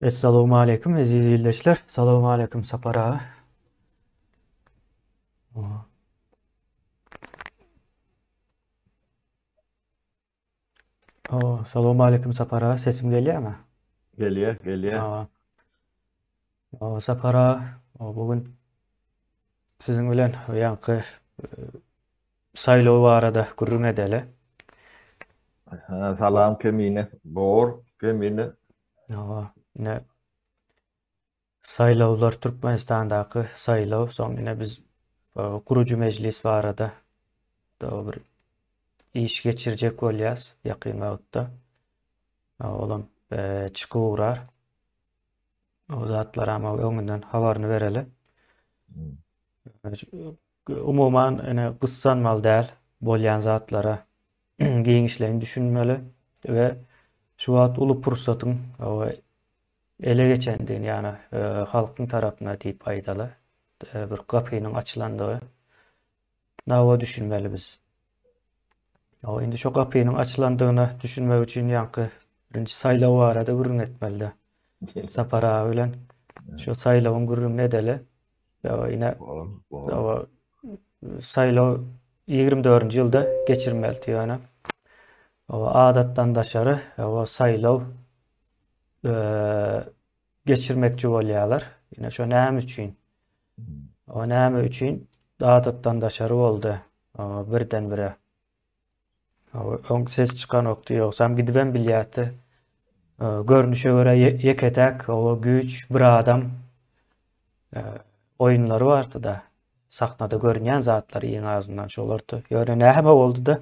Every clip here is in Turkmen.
Essalawmaleýkim eziz ildeşler. Salawmaleýkim Sapar aga. O, salawmaleýkim Sapar aga, sesim gelýärmi? Gelýär, gelýär. O, Sapar aga, bu gün siziň bilen ýaňky e, saýlaw barada gürrüň edeli. Ha, salam Kemine. Bor, Kemine. Hawa, ine saýlawlar Türkmenistandaky saýlaw, soň ine biz e, gurujy mejlis barada da bir iş geçirjek bolýas ýakyn wagtda. Olam e, çykyp ugrar. O zatlara ama öňünden habaryny bereli. Hmm. Umuman ine gyssanmaly däl bolýan zatlara giňişleýin düşünmeli we şu wagt uly pursatyň ele geçendigini, ýagny halkyň tarapyna diýip aýdaly, bir gapynyň açylandygy nawa düşünmeli biz. O indi şu gapynyň açylandygyna düşünmek üçin ýaňky birinji saýlaw barada gürrüň etmeli-de. Sapar aga bilen şu saýlawyň gürrüňini edeli. Ýa ine saýlaw 24-nji ýylda geçirmelidi ýöne. Adatdan daşary o saýlaw geçirmekçi bolýarlar. Ine şo näme üçin? O näme üçin adatdan daşary boldy birden-bire? Öň ses çykanokdy, ýogsam gidibem bilýärdi. Görnüşe görä ýeke-täk o güýç bir adam oýunlary bardy-da. Sahnada görünýän zatlar iň azyndan şolardy. Ýöne näme boldy-da,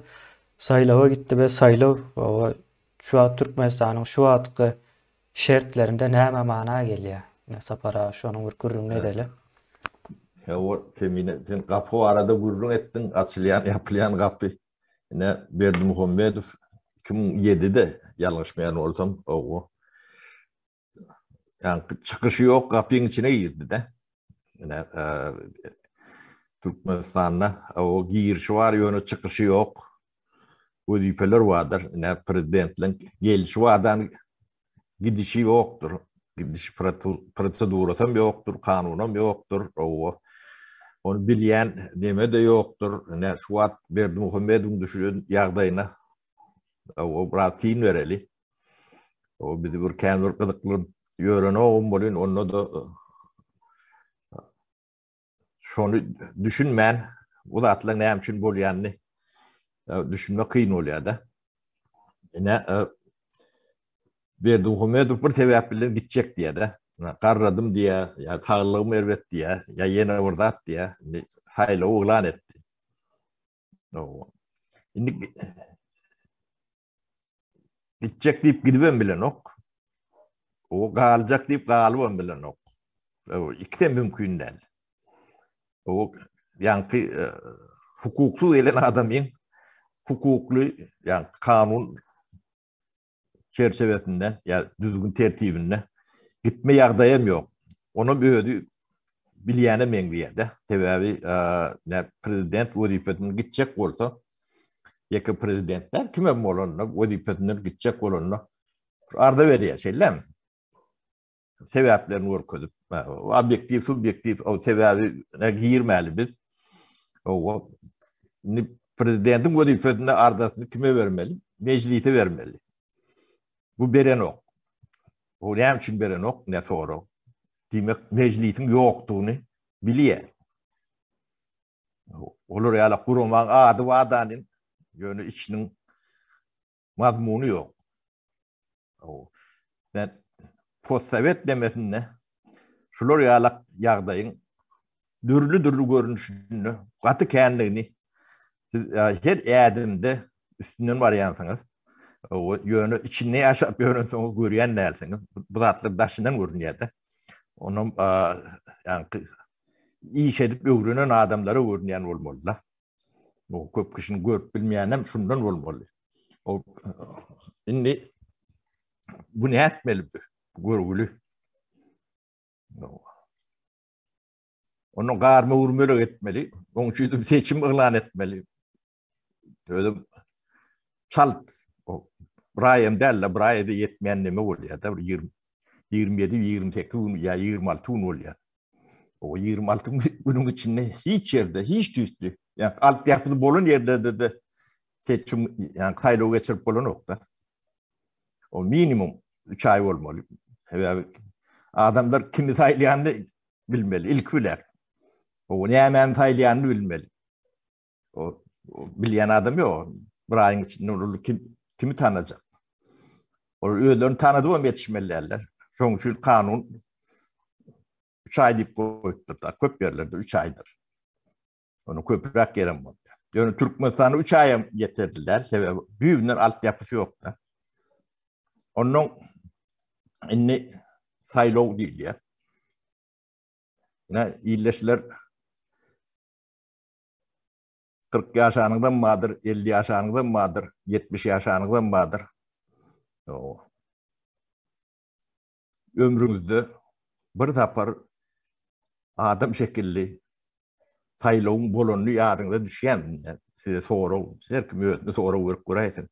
saýlawa gitdi we saýlaw şu wagt Türkmenistanyň şu wagtky şertlerinde näme mana gelýär? Ine Sapar aga şonuň bir gürrüňini edeli. Hawa, Kemine, sen gapy barada gürrüň etdiň, açylýan, ýapylýan gapy. Ine Berdimuhamedow 2007-de ýalňyşmaýan bolsam, owo. Ýa çykyşy ýok gapyň içine girdi-de. Ine e, Türkmenistanda o girişi bar, ýöne çykyşy ýok. Wezipeler bardyr. Ine prezidentliň gelişi bardan gidişi ýokdur. Gidiş prosedurasy hem ýokdur, kanunam ýokdur. Owo. Ony bilýän neme-de ýokdur. Ine şu wagt Berdimuhamedowyň düşen ýagdaýyna owo biraz syn bereli. O bizi bir kän bir gyzykly ýörenogum bolyn, onda-da şony düşünmän bu zatlar näme üçin bolýanyny düşünmek kyn bolýar-da. Ine, Berdimuhamedow bir sebäp bilen gitjek diýýär-de. Garradym diýýär, ýa saglygym erbet diýýär, ýa ýene bir zat diýýär. Indi saýlaw yglan etdi. Indi Gitjek diýip gidibem bilenok. O galjak diýip galybam bilenok. O ikisi mümkin däl. O ýaňky e, hukuksyz gelen adamyň hukukly, ýa kanun çerçewesinde ýa düzgün tertibinde gitme ýagdaýam ýok. Onuň özi bilýäne meňzeýär-de. Sebäbi e, prezident wezipesinden gitjek bolsa, ýeke prezident däl, kimem bolanda wezipesinden gitjek bolanda arza berýär, şeýlemi? Sebäplerini görkezip, obýektiw, subýektiw o sebäbi girmäli biz. O indi prezidentiň wezipesinde arzasyny kime bermeli? Mejlise bermeli. Bu berenok. O näme üçin berenok? Ne sorag. Diýmek, mejlisiň ýokdugyny bilýär. Olar ýaly guramaň ady bar danyň, ýöne içiniň mazmuny ýok. Men postsowet demesinde şular ýaly ýagdaýyň dürli-dürli görnüşinde gaty kändigini siz her ädimde üstünden barýansyňyz. Ýöne içinde ýaşap ýörensoňyz görýän dälsiňiz. Bu zatlar daşyndan görünýär-de. Onam ýaňky iş edip öwrenen adamlara görünýän bolmaly-da. Bu köp kişiniň görüp bilmeýänem şundan bolmaly. O indi bu ne etmeli bu görgüli? Onu garma urmelek etmeli. Onuň üçin seçim yglan etmeli. Özüm çalt o bir aý hem däl-de, bir aýa-da ýetmeýän neme bolýar-da, bir 20. 27, 28 gün ýa 26 gün bolýar. O 26 günüň içinde hiç ýerde, hiç tüýsli, ýa altyapysy bolan ýerlerde de seçim, ýa saýlaw geçirip bolanok-da. O minimum 3 aý bolmaly. Sebäbi adamlar kimi saýlaýanyny bilmeli, ilki bilen. O nämäni saýlaýanyny bilmeli. O, o bilýän adam ýok. Bir aýyň içinde olar kim, kimi tanajak? Olar özlerini tanadyp hem ýetişmeli däller. Şonuň üçin kanun 3 aý diýip goýupdyr da, köp ýerlerde 3 aýdyr. Onu köpräk ýerem bolýar. Ýöne Türkmenistanda 3 aý hem ýeterli däl, sebäbi düýbünden altyapysy ýok-da. Ondan indi saýlaw diýilýär. Ine, illeşler 40 ýaşanyňdan bardyr, 50 ýaşanyňdan bardyr, 70 ýaşanyňdan bardyr. Ömrüňizde bir sapar adam şekilli saýlawyň bolanyny ýadyňyza düşýärmi? Size sorag, her kim özüne sorag berip göräýsin.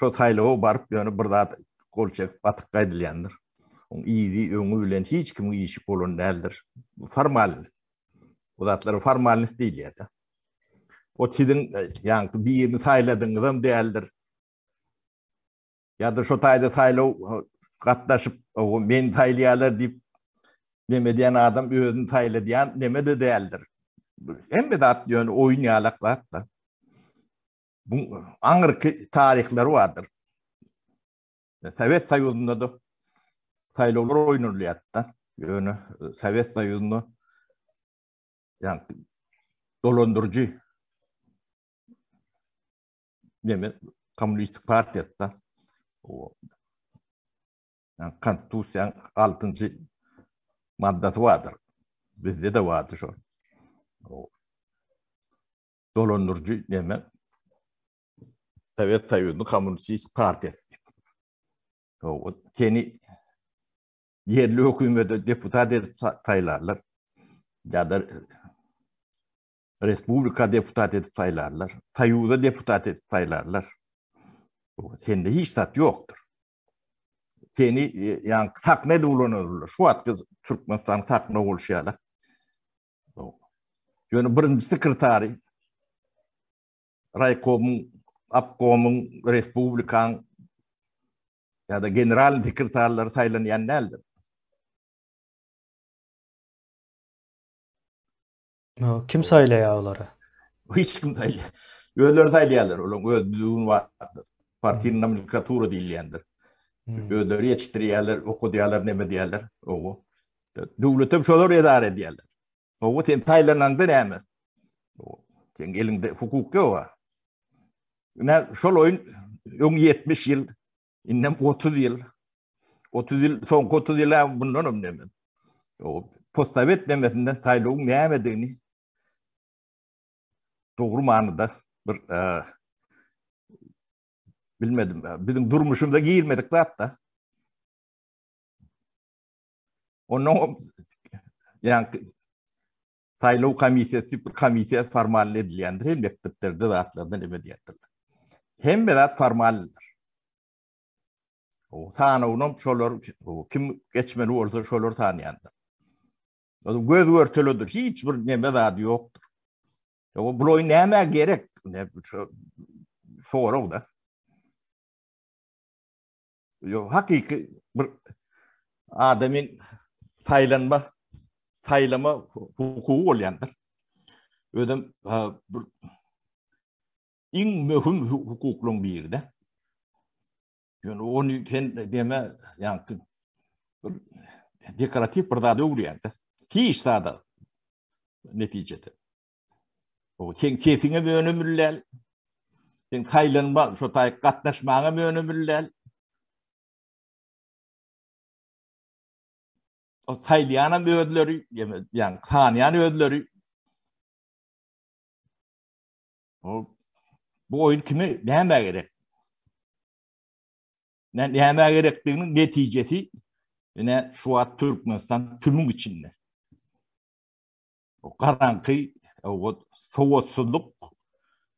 Şo saýlawa baryp ýöne bir zat gol çekip batyk gaýdylýandyr. Oň yzy, öňi bilen hiç kimiň işi bolan däldir. Bu formal. Bu zatlara formalnost diýilýär-de. O siziň e, ýaňky birini saýladyňyzam däldir. Ýa-da şo taýda saýlaw e, gatnaşyp, o men saýlaýarlar diýip neme diýen adam özüni saýladýan neme-de däldir. Hemme zat ýöne oýun ýalak zat-da. Bu aňyrky taryhlary bardyr. Sowet Soýuzynda da saýlawlar oýnalýardy. Ýöne e, Sowet Soýuzynda ýagny dolandyryjy neme kommunistik partiýada o ýagny konstitusiýanyň 6-njy maddasy bardyr. Bizde de bardy şol. O dolandyryjy neme Sowet Soýuzynyň kommunistik partiýasy. O seni ýerli hökümete deputat edip saýlarlar. Ýa-da respublika deputat edip saýlarlar. Soýuza deputat edip saýlarlar. Sende hiç zat ýokdur. Seni e, ýa sakna edip ulanarlar. Şu wagtky Türkmenistan sakna bolşy ýaly. Ýöne birinji sekretary raýkomyň, obkomyň, respublikaň ýa-da general sekretarlary saýlanýan däldir. Kim saýlaýar olary? Hiç kim saýlaýar. Özleri saýlaýarlar. Olaryň öz düzgüni bardyr. Partiýa nomenklatura diýilýändir. Hmm. Özleri ýetişdirýärler, okudýarlar, neme diýýärler. Owo. Döwletem şolar edara edýärler. Owo sen saýlanaňda näme? Sen eliňde hukuk ýok. Ine şol oýun öň 70 ýyl, indem 30 ýyl. 30 ýyl, soňky 30 ýyl bundan hem näme? O postsowet nemesinde saýlawyň nämedigini dogry manyda bir e, bilmedim. Biziň durmuşymyza girmedik zat-da. Ondan ýa-ni saýlaw komissiýasy diýip bir komissiýa formal edilýändir. Hem mekdeplerde zatlarda neme diýýärler. Hemme zat formaldyr. O sanawynam şolar kim geçmeli bolsa şolar sanaýandyr. O göz görteledir. Hiç bir neme zady ýokdur. O bu oýun nämä gerek? Ne sorag da. Ýok, hakyky bir adamyň saýlanma, saýlama hukugy bolýandyr. Özem bir iň möhüm hukuklaryň biri-de. Ýöne ony sen deme, ýa-ni bir dekoratiw bir zada öwürýäň-de. Hiç zada netijede. O sen kefiňe mönemli däl. Sen saýlanma, şo taý gatnaşmaga mönemli däl. O saýlaýanam özleri, ýa-ni sanýan özleri. O bu oýun kime näme gerek? Näme gerekdiginiň netijesi ine şu wagt Türkmenistan tümüň içinde. Garaňky, sowatsyzlyk,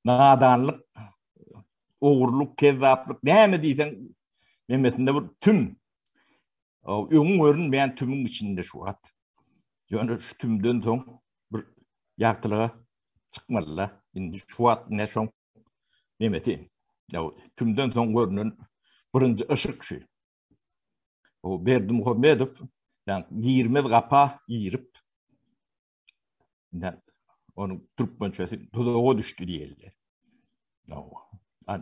nadanlyk, ogurlyk, kezzaplyk näme diýseň. Nemesinde bir tüm öňüň görünmeýän tümüň içinde şu wagt. Ýöne şu tümden soň bir ýagtylyga çykmaly-da. Indi şu wagt ne şoň nemesi. Ya tümden soň görünen birinji yşyk şu. O Berdimuhamedow ýa girmez gapa girip Onuň türkmençesi duzaga düşdi diýildi.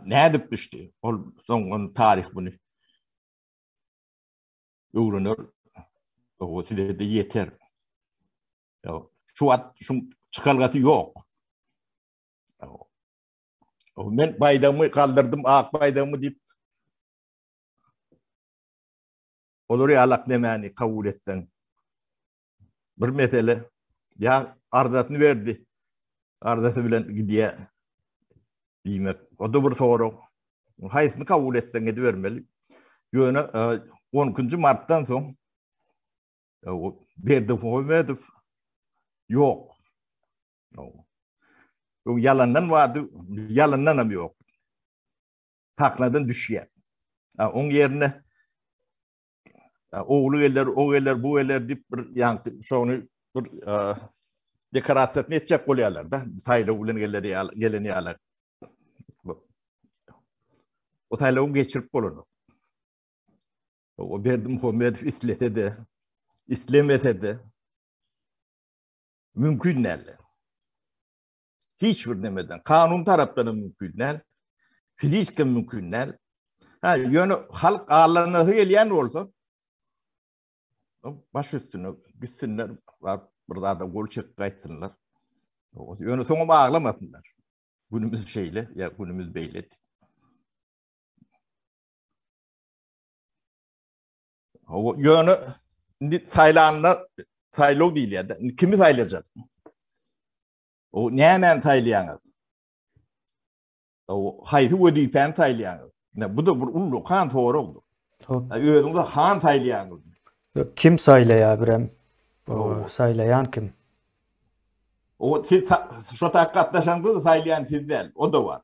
Nädip düşdi? Ol soň ony taryh muny öwrener. O size-de ýeter. Şu wagt şu çykalgasy ýok. Men baýdagymy galdyrdym, ak baýdagymy diýip olar ýalak nemäni kabul etseň Bir mesele. Ýa arzasyny berdi. Arzasy bilen gidýär. Diýmek, o da bir sorag. Haýsyny kabul etseň edibermeli. Ýöne 12-nji martdan soň Berdimuhamedow ýok. Ýok. Ýalandan bardy, ýalandan hem ýok. Sahnadan düşýär. Oň ýerine Ogly geler, o geler, bu geler diýip bir ýaňky şony bir dekorasiýasyny etjek bolýarlar-da. Saýlaw bilen geler ýaly, gelen ýaly. O saýlawy geçirip bolanok. O Berdimuhamedow islese-de, islemese-de mümkin däl. Hiç bir nemeden. Kanun tarapdan hem mümkin däl. Fizik hem mümkin däl. Ha, ýöne halk allanasy gelýän bolsa, baş üstüne gitsinler, bir zada gol çekip gaýtsynlar. Ýöne soňam aglamasynlar. Günümüz şeýle, ýa günümüz beýle. Ýöne indi saýlanlar saýlaw diýilýär. Indi kimi saýlajak? O nämäni saýlaýaňyz? O haýsy wezipäni saýlaýaňyz? Ine bu da bir ullakan soragdyr. Özüňize han saýlaýaňyz. Kim saýlaýar birem? O saýlaýan kim? O siz şo tak gatnaşaňyzda saýlaýan siz däl, o da bar.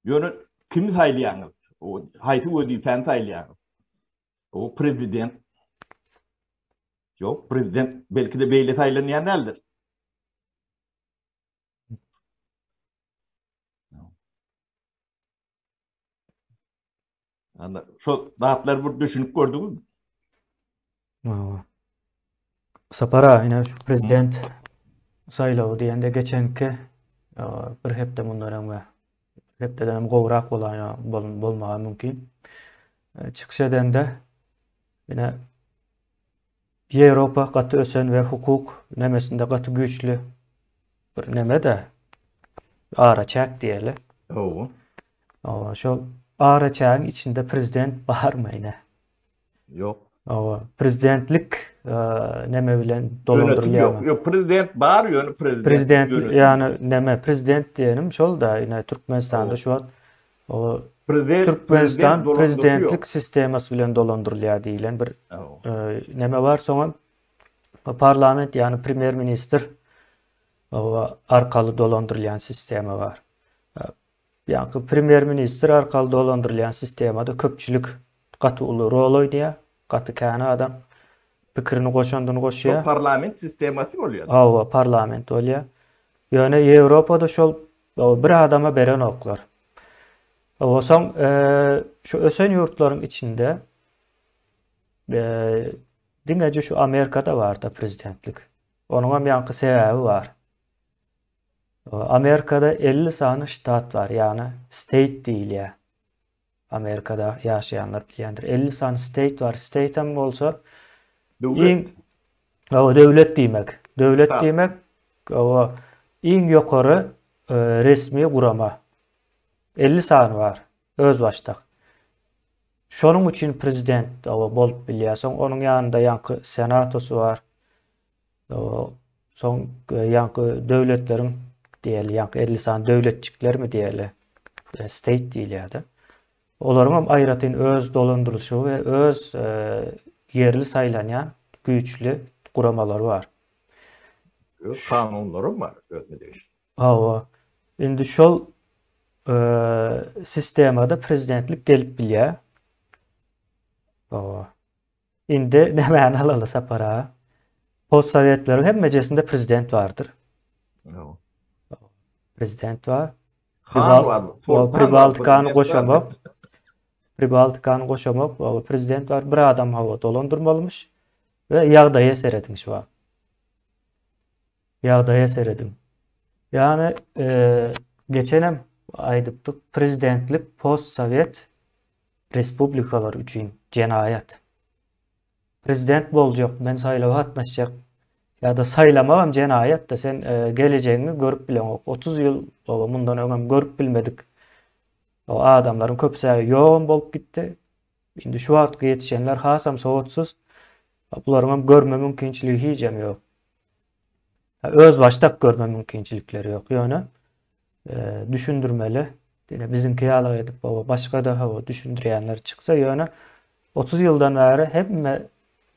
Ýöne kimi saýlaýaňyz? O haýsy wezipäni saýlaýaňyz? O prezident. Ýok, prezident belki-de beýle saýlanýan däldir. Ana şo zatlar bir düşünip gördüňizmi? Hawa. Sapar aga, ine şu prezident saýlawy diýende geçenki bir hepde mundan öň we hepdeden hem gowrak bolan bolmagy mümkin. Çykyş edende ine Ýewropa gaty ösen we hukuk nemesinde gaty güýçli bir neme-de araçäk diýeli. Hawa. Hawa, şol araçägiň içinde prezident barmy ine? Ýok. Hawa, prezidentlik neme bilen dolandyrylýar. Ýok, ýok, prezident bar, ýöne prezident. Prezident, ýani neme, prezident diýenim şol-da, ine Türkmenistanda şu wagt o Prezident, Türkmenistan prezidentlik sistemasy bilen dolandyrylýar diýlen bir neme bar, soňam parlament, ýani premýer ministr arkaly dolandyrylýan sistema bar. Ýaňky premýer ministr arkaly dolandyrylýan sistemada köpçülik gaty uly rol oýnaýar. Gaty kän adam pikirini goşandyny goşýar. Şol parlament sistemasy bolýar. Hawa, parlament bolýar. Ýöne Ýewropada şol bir adama berenoklar. Hawa, soň şu ösen ýurtlaryň içinde diňeje şu Amerikada barda prezidentlik. Onuňam ýaňky sebäbi bar. Amerikada 50 sany ştat bar, ýagny state diýilýär. Amerikada ýaşaýanlar bilýändir. 50 sany state bar. State hem bolsa döwlet. Iň, döwlet diýmek. Döwlet diýmek, o iň ýokary e, resmi gurama. 50 sany bar özbaşdak. Şonuň üçin prezident bolup bilýär. Soň onuň ýanynda ýaňky senatosy bar. Soň ýaňky döwletleriň diýeli, ýaňky 50 sany döwletjiklermi diýeli, state diýilýär-de. Olaryň hem aýratyn öz dolandyryşy we öz ýerli saýlanýan güýçli guramalary bar. Öz kanunlary bar, özüne degişli. Hawa. Indi nämäni alaly Sapar aga? Postsowetleriň hemmejesinde prezident bardyr. Hawa. Prezident bar. Han bar. Pribaltikany goşamok. Pribaltikany goşamok. Prezident bar. Bir adam hawa dolandyrmalymyş. We ýagdaýa serediň şu wagt. Ýagdaýa serediň. Ýagny geçenem aýdypdyk, prezidentlik postsowet respublikalar üçin jenaýat. Prezident boljak, men saýlawa gatnaşjak ýa-da saýlamagam jenaýat-da, sen gelejegiňi görüp bileňok. 30 ýyl mundan öňem görüp bilmedik. O adamlaryň köpüsi ýogam bolup gitdi. Indi şu wagtky ýetişenler hasam sowatsyz. Bularyňam görme mümkinçiligi hijem ýok. Özbaşdak görme mümkinçilikleri ýok. Ýöne düşündirmeli. Ýene biziňki ýaly edip hawa başga-da hawa düşündirýänler çyksa ýöne 30 ýyldan bäri hemme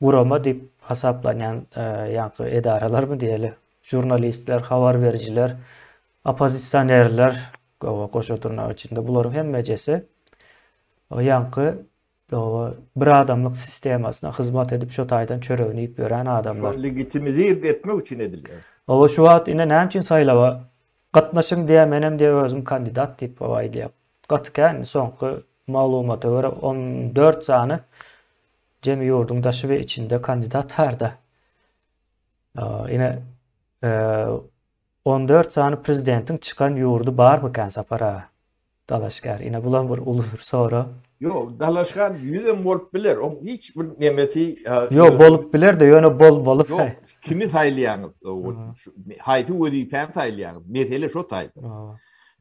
gurama diýip hasaplanýan ýaňky edaralarmy diýeli, žurnalistler, habar berijiler, oppozisionerler hawa goşa dyrnak içinde bularyň hemmejesi ýaňky Hawa, bir adamlyk sistemasyna hyzmat edip şo taýdan çöregini iýip ýören adamlar. Şony legitimizird etmek üçin edilýär. Hawa şu wagt ine näme üçin saýlawa gatnaşyň diýýär menem diýýär özüm kandidat diýip hawa aýdýar. Gaty kän indi soňky maglumata görä 14 sany jemi ýurduň daşy we içinde kandidat barda. Ine 14 sany prezidentiň çykan ýurdy barmykan Sapar aga? Dalaşgär. Ine bulam bir uly bir sorag. Ýok, dalaşgär ýüzem bolup biler. Oň hiç bir nemesi Ýok, bolup biler-de, ýöne bolmaly. Ýok, kimi saýlaýaňyz? Haýsy wezipäni saýlaýaňyz? Mesele şo taýda.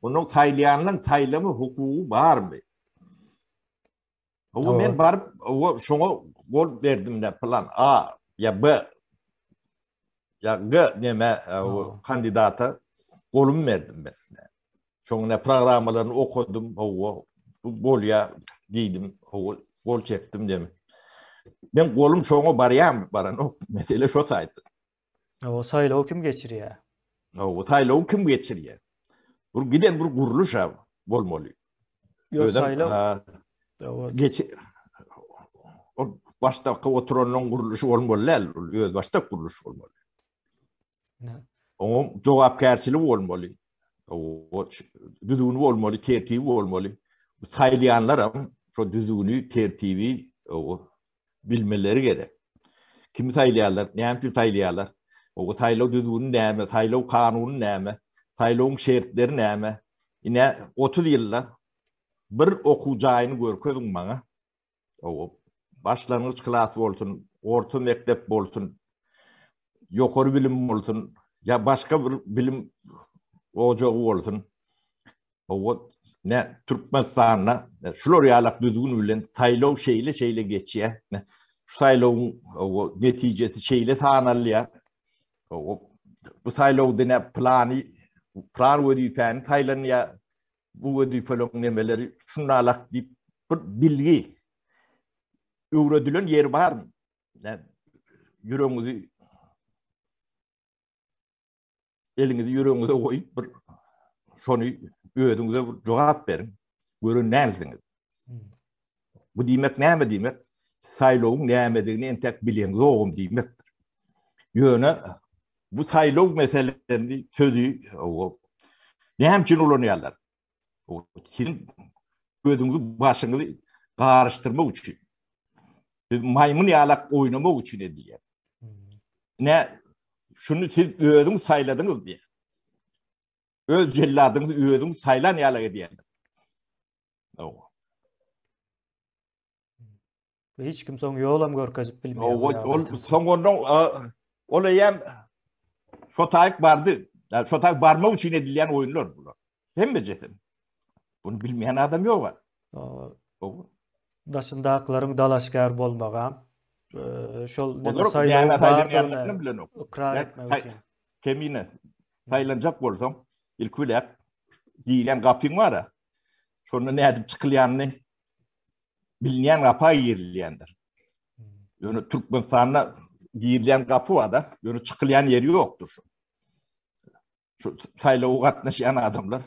Onuň saýlaýanyň saýlama hukugy barmy? Owa men baryp, owa şoňa gol berdim de plan A ýa B ýa G neme kandidata golum berdim men. Şoň ne programmalaryny okadym, owa bu bolýa diýdim, owa gol çekdim diýdim. Men golum şoňa barýarmy, baranok. Mesele şo taýda. Owa saýlawy kim geçirýär? Owa saýlawy kim geçirýär? Bir giden bir gurluş bolmaly. Ýok saýlaw. Geç o başdaky oturanyň gurluşy bolmaly däl, öz başdak gurluş bolmaly. Oňa jogapkärçiligi bolmaly. O düzgüni bolmaly, tertibi bolmaly. Saýlaýanlar hem şo düzgüni, tertibi bilmeleri gerek. Kimi saýlaýarlar, näme üçin saýlaýarlar? O saýlaw düzgüni näme, saýlaw kanuny näme, saýlawyň şertleri näme? Ine 30 ýylda bir okuw jaýyny görkeziň maňa. O başlangyç klas bolsun, orta mekdep bolsun, ýokary bilim bolsun, ýa başga bir bilim ojagy bolsun. Hawa, ne Türkmenistanda şular ýalak düzgün bilen saýlaw şeýle-şeýle geçýär. Şu saýlawyň hawa netijesi şeýle sanalýar. Hawa, bu saýlawda ne plany, plan wezipäni saýlanýar. Bu wezipeleriň nemeleri şunalak diýip bir bilgi öwredilen ýeri barmy? Ýüregiňizi Eliňizi ýüregiňize goýup bir şony özüňize bir jogap beriň. Gören dälsiňiz. Bu diýmek näme diýmek? Saýlawyň nämedigini entek bileňzogum diýmekdir. Ýöne bu saýlaw meselesini sözi näme üçin ulanýarlar? Siziň gözüňizi başyňyzy garyşdyrmak üçin. Siz maýmyn ýalak oýnamak üçin edilýär. Ne şuny siz özüňiz saýladyňyz diýär. Öz jelladyňyzy özüňiz saýlan ýalak edýärler. Hiç kim soň ýolam görkezip bilmeýär. Ol soň ondan ol eýýäm şo taýyk bardy. Şo taýyk barmak üçin edilýän oýunlar bular. Hemmejesi. Bunu bilmeýän adam ýok. Daşyndakylaryň dalaşgär bolmagam şol saýlawyň bilenok. Ykrar etmek üçin. Kemine saýlanjak bolsaň, ilki bilen diýlen gapyň bar. Şonda nädip çykylýanyny bilinýän gapa girilýändir. Ýöne Türkmenistanda girilýän gapy bar-da, ýöne çykylýan ýeri ýokdur şu. Şu saýlawa gatnaşýan adamlar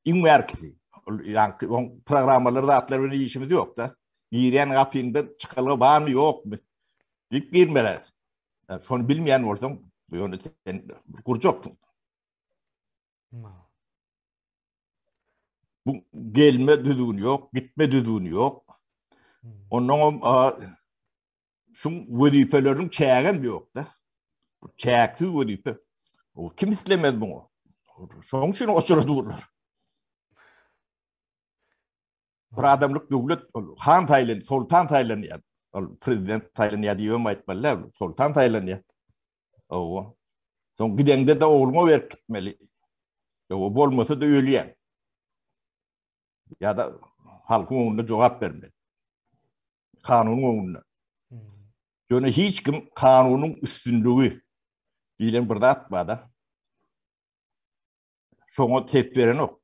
iň bärkisi. Ol ýaňky oň programmalary zatlar bilen işimiz ýok-da. Girýän gapyňda çykalga barmy ýokmy diýip girmeli. Şony bilmeýän bolsaň, ýöne sen gurjaksyň. Bu gelme düzgüni ýok, gitme düzgüni ýok. Ondan şuň wezipeleriniň çägem ýok-da. Bu çäksiz wezipe. O kim islemez muňa? Şonuň üçin oçura durlar. Bir adamlyk döwlet ol han saýlan, soltan saýlanýar. Ol prezident saýlanýar diýibem aýtmaly däl, soltan saýlanýar. Owa. Soň gideňde-de ogluňa berip gitmeli. Owa, bolmasa-da ölýäň. Ýa-da halkyň öňünde jogap bermeli. Kanunyň öňünde. Ýöne hiç kim kanunyň üstünligi diýlen bir zat bar-da. Şoňa ses berenok.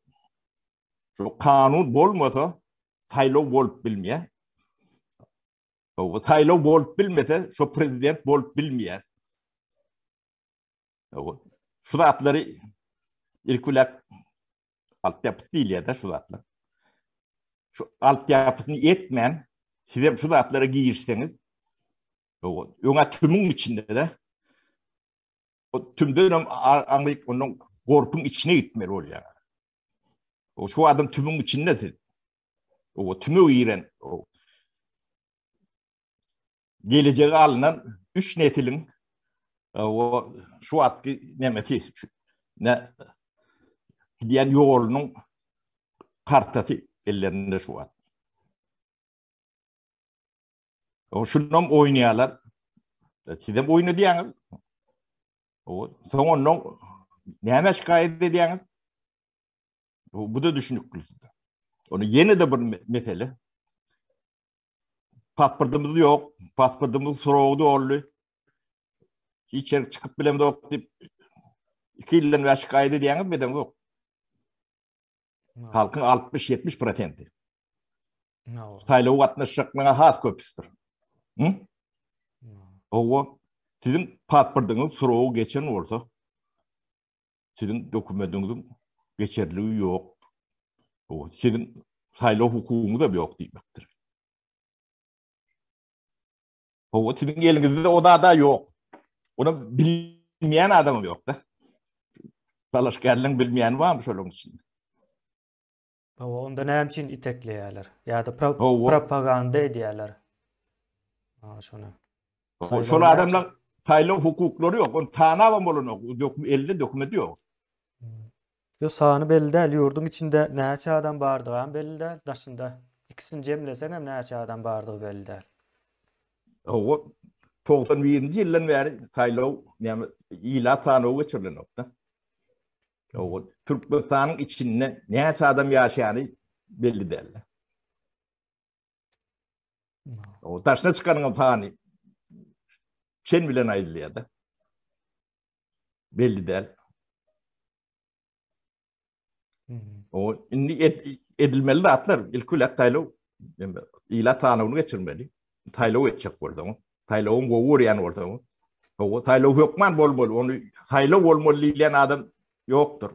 Şu kanun bolmasa saýlaw bolup bilmeýär. O saýlaw bolup bilmese, şo prezident bolup bilmeýär. O şu zatlary ilk bilen altyapysy diýilýär-de şu zatlar. Şu altyapysyny etmän, sizem şu zatlara girişseňiz, öňe tümüň içinde-de O tümdenem aňryk onuň gorpuň içine gitmeli bolýar. O şu adam tümüň içinde siz. O tüme giren o gelejegi alynan üç nesiliň o şu atky nemesi ne gidýän ýolunyň kartasy ellerinde şu wagt. O şundan oýnaýarlar. Sizem oýna diýýäňiz. O soň ondan näme şikaýat edýäňiz? Bu, bu da düşünikli. Onu ýene de bir mesele. Pasportymyz ýok, pasportymyz soragy doldy. Hiç ýere çykyp bilemzok diýip 2 ýyldan bäri şikaýat edýäňiz, bedeňzok. Halkyň 60-70 prosenti. Saýlawa gatnaşjaklyga has köpüsidir. Hı? Owa, siziň pasportyňyz soragy geçen bolsa, siziň dokumentiňiziň geçerligi ýok. Owa, siziň saýlaw hukugyňyz hem ýok diýmekdir. Owa, siziň eliňizde o zada ýok. Ony bilmeýän adam ýok-da. Dalaşgärligiň bilmeýäni barmy şolaryň içinde? Hawa, onda näme üçin itekleýärler? Ýa-da propaganda edýärler. Ha, şony. Şol adamlar saýlaw hukuklary ýok. Ony tanabam bolanok. Elde dokumenti ýok. Ýok, sany belli däl. Ýurduň içinde näçe adam bardygy hem belli däl. Daşynda ikisini jemleseň hem näçe adam bardygy belli däl. Hawa, 91-nji ýyldan bäri saýlaw, näme, ilat sanawy geçirilenok-da. Hawa, Türkmenistanyň içinde näçe adam ýaşaýany belli däl. O daşyna çykanyň sany çen bilen aýdylýar-da. Belli däl. O indi edilmeli zatlar ilki bilen saýlaw ilat sanawyny geçirmeli. Saýlaw etjek bolsaň, saýlawyň gowy görýän bolsaň, o saýlaw hökman bolmaly. Ony saýlaw bolmaly diýlen adam ýokdur.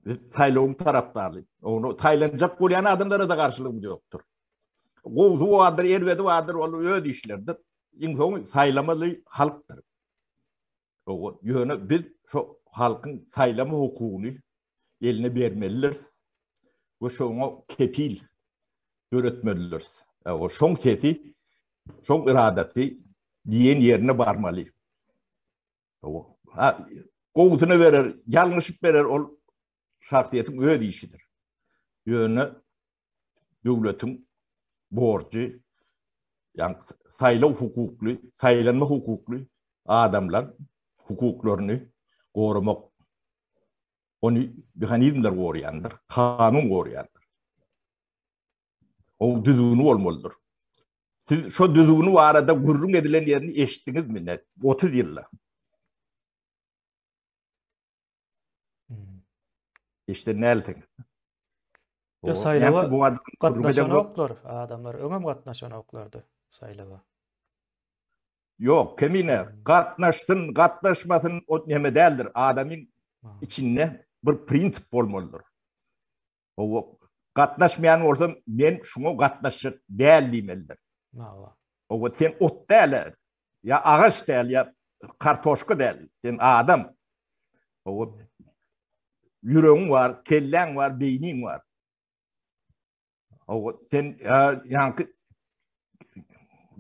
Biz saýlawyň tarapdary. Ony saýlanjak bolýan adamlara da garşylygymyz ýokdur. Gowusy bardyr, erbedi bardyr, ol öz işleridir. Iň soňy saýlamaly halkdyr. Ýöne biz şo halkyň saýlama hukugyny eline bermelidiris we şoňa kepil döretmelidiris. O şoň sesi, şoň iradasy diýen ýerine barmaly. Ha, gowusyna berer, ýalňyşyp berer ol şahsyýetiň öz işidir. Ýöne döwletiň borjy, ýagny saýlaw hukukly, saýlanma hukukly adamlar hukuklaryny goramak. Ony mehanizmler goraýandyr, kanun goraýandyr. O düzgüni bolmalydyr. Siz şo düzgüni barada gürrüň edilen ýerini eşitdiňizmi? Ne 30 ýylda. Hmm. Eşiden dälsiňiz. Ýa saýlawa gatnaşanoklar adamlar, öňem gatnaşanoklardy saýlawa. Ýok, kemine gatnaşsyn, gatnaşmasyn o neme däldir. Adamyň içinde bir prinsip bolmalydyr. Hawa. Gatnaşmaýan bolsam, men şuňa gatnaşjak däl diýmelidir. Hawa. Owa, sen ot däl, ýa agaç däl, ýa kartoşka däl, sen adam. Owa, ýüregiň bar, kelläň bar, beýniň bar. Owa, sen ýaňky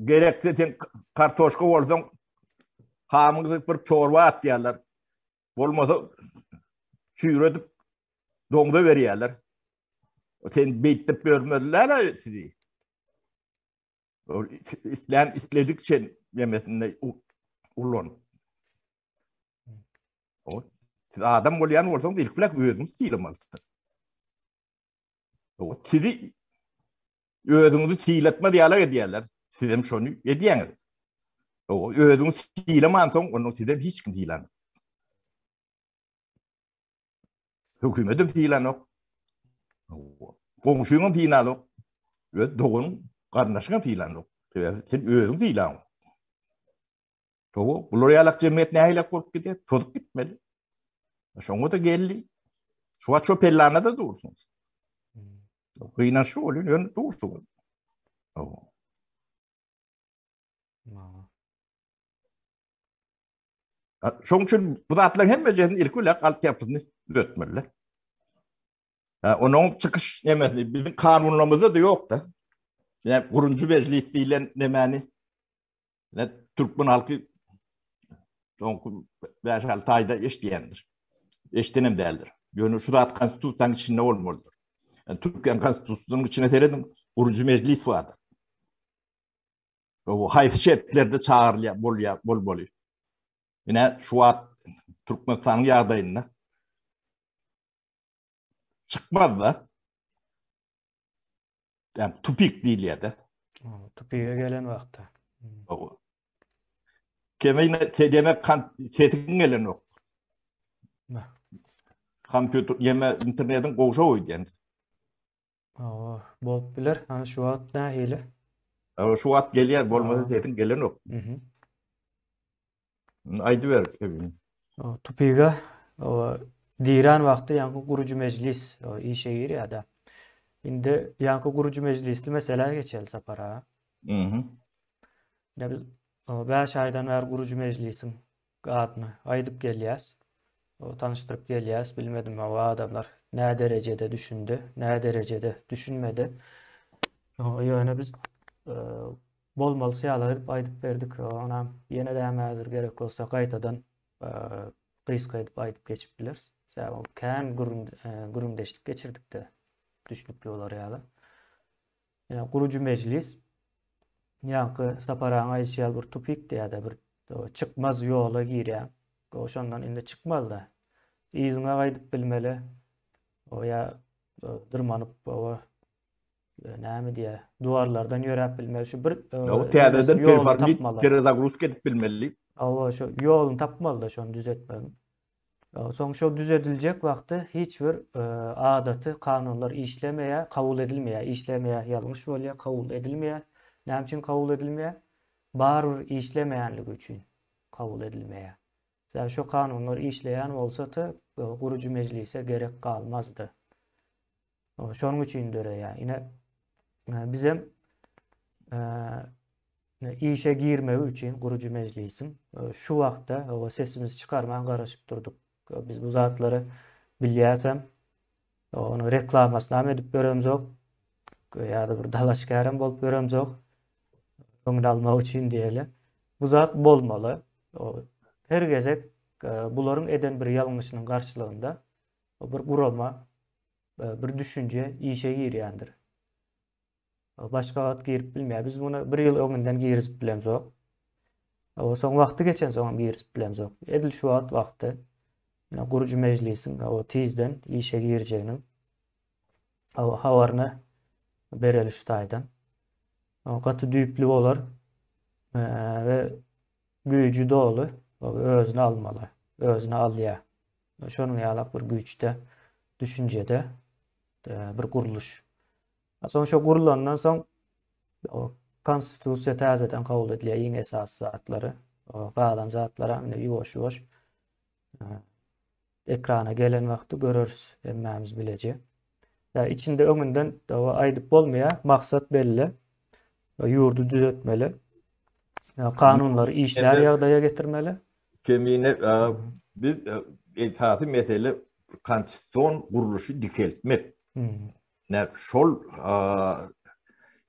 gerekse sen kartoşka bolsaň, hamyňy bir çorba atýarlar. Bolmasa çüýredip doňza berýärler. Sen beýtdip bermezler sizi. Islän isledikçe nemesinde ulan. O, siz adam bolýan bolsaňyz ilki bilen özüňiz sylamalysyňyz. O, sizi özüňizi sylatmaz ýaly edýärler. Siz hem şony edýäňiz. O, özüňizi sylamansoň, onda sizem hiç kim sylanok. Hökümetem sylanok. Goňşyňam sylanok. Öz doganyň, garyndaşyňam sylanok. Sebäbi sen özüň sylaňok. Towa, bular ýalak jemgyýet nähilek bolup gidýär? Tozup gitmeli. Şoňa da geldi. Şu wagt şo pellana-da dursuňyz. Gynançly bolýar, ýöne dursuňyz. Towa. Şoň üçin bu zatlaryň hemmesini ilki bilen altyapysyny düzetmeliler. Ha, onuň çykyş nemesini biziň kanunlarymyzda da ýok-da. Ýa gurunjy mejlis diýlen nemäni ne türkmen halky soňky 5-6 aýda eşidýändir. Eşidenem däldir. Ýöne şu zat konstitusiýanyň içinde bolmalydyr. Yani Türkiýäniň konstitusiýasynyň içine serediň, gurujy mejlis bardyr. O haýsy şertlerde çagyrylýar, bolýar, bolmaly. Ine şu wagt Türkmenistanyň ýagdaýynda çykmaz-da. Yani tupik diýilýär-de. Tupige gelen wagtda. Kemine demek sesiň gelenok. Kompýuter, ýeme internetiň gowşak öýdýän. Hawa, bolup biler. Hany şu wagt nähili? Hawa, şu wagt gelýär, bolmasa sesiň gelenok. Mhm. Aýdyber, Kevin. Tupiga dirän wagty ýaňky gurujy mejlis işe girýär-de. Indi ýaňky gurujy mejlisli meselä geçeli Sapar aga. Mhm. Ine biz 5 aýdan bäri gurujy mejlisiň adyny aýdyp gelýäs. Tanyşdyryp gelýäs. Bilmedim o adamlar nä derejede düşündi, nä derejede düşünmedi. Ýöne biz bolmalysy ýaly edip aýdyp berdik. Onam ýene-de hem häzir gerek bolsa gaýtadan gysga edip aýdyp geçip bileris. Sebäbi kän gürrüňdeşlik geçirdik-de düşnükli bolar ýaly. Ýa gurujy mejlis ýaňky Sapar agaň aýdyşy ýaly bir tupik diýýär-de bir çykmaz ýola girýäň. O şondan indi çykmaly-da. Yzyňa gaýdyp bilmeli. O ýa dyrmanyp o näme diýýär, duwarlardan ýöräp bilmeli. Şu bir Ýa täzeden performit, perezagruzka edip bilmeli. Hawa, şu ýoluny tapmaly-da şony düzetmegiň. Soň şo düzediljek wagty hiç bir adaty kanunlar işlemeýär, kabul edilmeýär. Işlemeýär ýalňyş bolýar, kabul edilmeýär. Näme üçin kabul edilmeýär? Barybir işlemeýänligi üçin kabul edilmeýär. Sebäbi şo kanunlar işleýän bolsady, gurujy mejlise gerek galmazdy. Şonuň üçin döreýär. Ine bizem işe girmegi üçin gurujy mejlisiň şu wagtda sesimizi çykarman garaşyp durduk. Biz bu zatlary bilýäsem, onuň reklamasyny hem edip ýöremzok, ýa-da bir dalaşgär hem bolup ýöremzok. Öňüni almak üçin diýeli. Bu zat bolmaly. Her gezek bularyň eden bir ýalňyşynyň garşylygynda bir gurama, bir düşünje işe girýändir. Başga wagt girip bilmeýär. Biz muny bir ýyl öňünden girizip bilemzok. Soň wagty geçensoň hem girizip bilemzok. Edil şu wagt wagty. Ýöne gurujy mejlisiň o tizden işe girjeginiň habaryny bereli şu taýdan. Gaty düýpli bolar we güýji doly özüne almaly. Özüne alýar. Şonuň ýalak bir güýçde, düşünjede bir gurluş. Soň şo gurlandan soň konstitusiýa täzeden kabul edilýär iň esasy zatlary. Galan zatlara indi ýuwaş-ýuwaş ekrana gelen wagty göreris hemmämiz bileje. Ýa içinde öňünden aýdyp bolmaýar, maksat belli. Ýurdy düzetmeli. Kanunlary işlär ýagdaýa getirmeli. Kemine biz esasy mesele konstitusion gurluşy dikeltmek. Ne şol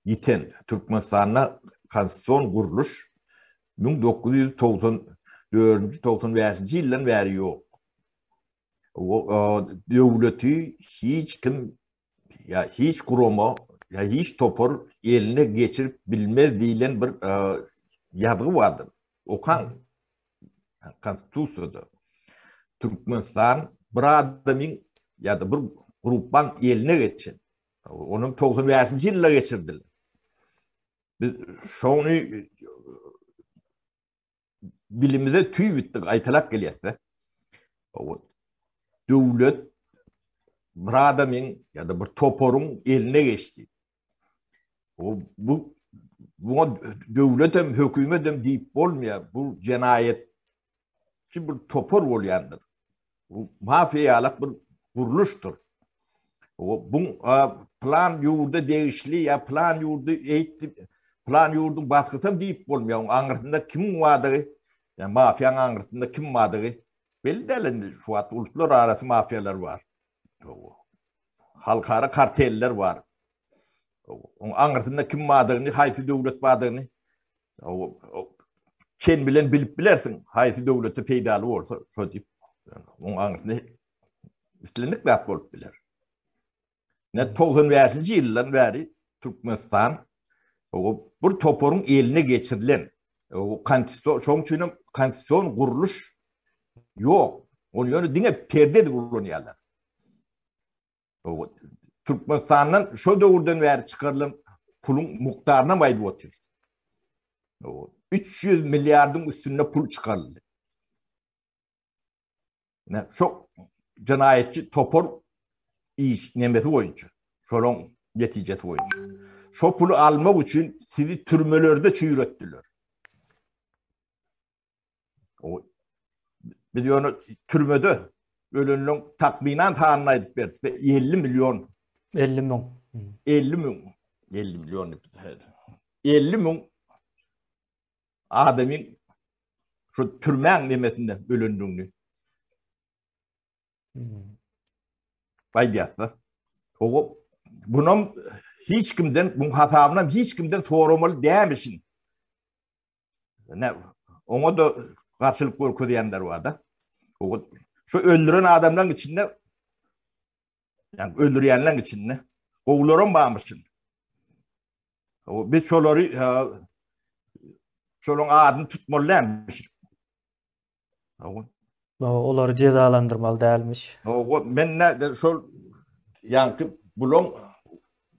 ýiten Türkmenistanda konstitusion gurluş 1994-nji 95-nji ýyldan bäri ýok. Döwleti hiç kim ýa hiç gurama ýa hiç topar eline geçirip bilmez diýlen bir ýazgy bardyr. Okaň Konstitusiýada. Türkmenistan bir adamyň ýa-da bir gruppaň eline geçen. Onuň 95-nji ýylda geçirdiler. Biz şony dilimize tüý bitdi, gaýtalap gelýäs-de. Döwlet bir adamyň ýa-da bir toparyň eline geçdi. O bu buňa döwlet hem, hökümet hem diýip bolmaýar. Bu jenaýatçy bir topar bolýandyr. Bu mafiýalyk bir gurluşdyr. O bu plan ýurda degişli ýa plan ýurdy eýtdi, plan ýurduň basgysam diýip bolmaýar. Oň aňyrsynda kimiň bardygy, ýa mafiýaň aňyrsynda kim bardygy belli däl indi. Şu wagt uluslar arasy mafiýalar bar. Halkara karteller bar. Oň aňyrsynda kim bardygyny, haýsy döwlet bardygyny çen bilen bilip bilersiň. Haýsy döwlete peýdaly bolsa, şo diýip. Oň aňyrsynda islendik zat bolup biler. Ne 95-nji ýyldan bäri Türkmenistan o bir toparyň eline geçirilen o konstitusion şoň üçin hem konstitusion gurluş ýok. Ony ýöne diňe perde edip ulanýarlar. Türkmenistandan şo döwürden bäri çykarylan puluň mukdaryny hem aýdyp otyrys. 300 milliardyň üstünde pul çykaryldy. Ne şo jenaýatçy topar iş nemesi boýunça, şolaň netijesi boýunça. Şo puly almak üçin sizi türmelerde çüýretdiler. O biz ýöne türmede ölenleň takmynan sanyny aýdyp berdik. 50 million. 50 müň. 50 müň. 50 million. 50 müň adamyň şu türmäň nemesinde ölendigini hmm. aýdýarsa. O bunam hiç kimden, bu hasabynam hiç kimden soramaly dälmişin. Ne oňa da garşylyk görkezýänler bar-da. O şu öldüren adamlaryň içinde yani öldürýänleriň içinde gowularam barmyşyn. O biz şolary şolaryň adyny tutmaly dälmiş. Olary jezalandyrmaly dälmiş. O men ne şol ýaňky bulaň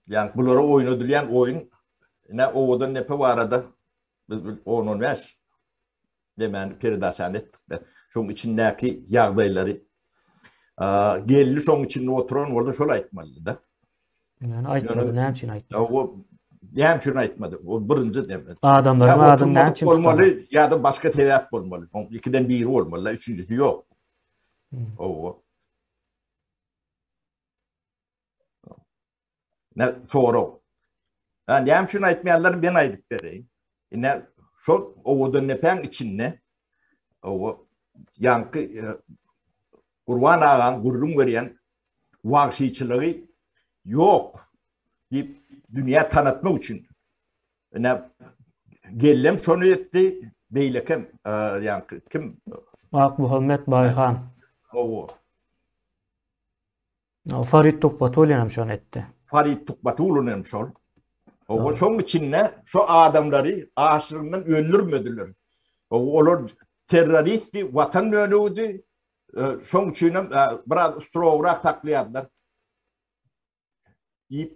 ýaňky bulara oýnadylýan oýun ne owadan nepe barada biz 10-15 demän peredaçany etdik-de. Şoň içindäki ýagdaýlary geldi şoň içinde oturan boldy şol aýtmalydy-da. Yani aýtmady, näme üçin aýtmady? O näme üçin aýtmady? O birinji näme? Adamlaryň adyny näme üçin bolmaly ýa-da başga sebäp bolmaly. Oň ikiden biri bolmaly, üçünjisi ýok. O. Ne sorag. Ha, näme üçin aýtmaýanlaryny men aýdyp bereýin. Ine şol owadan nepäň içinde o ýaňky e, Gurban agaň gürrüň berýän wagşyçylygy ýok diýip dünýä tanatmak üçin ine gellem şony etdi, beýlekem e, ýaňky kim Akmuhammet Baýhan. Hawa. Farid Tuhbatullin hem şony etdi. Farid Tuhbatullin hem şol. Owa şoň içinde şo adamlary açlygyndan öldürmediler. Olar terroristdi, watan dönügidi. Şoň üçin hem biraz strograk saklaýardylar. Diýip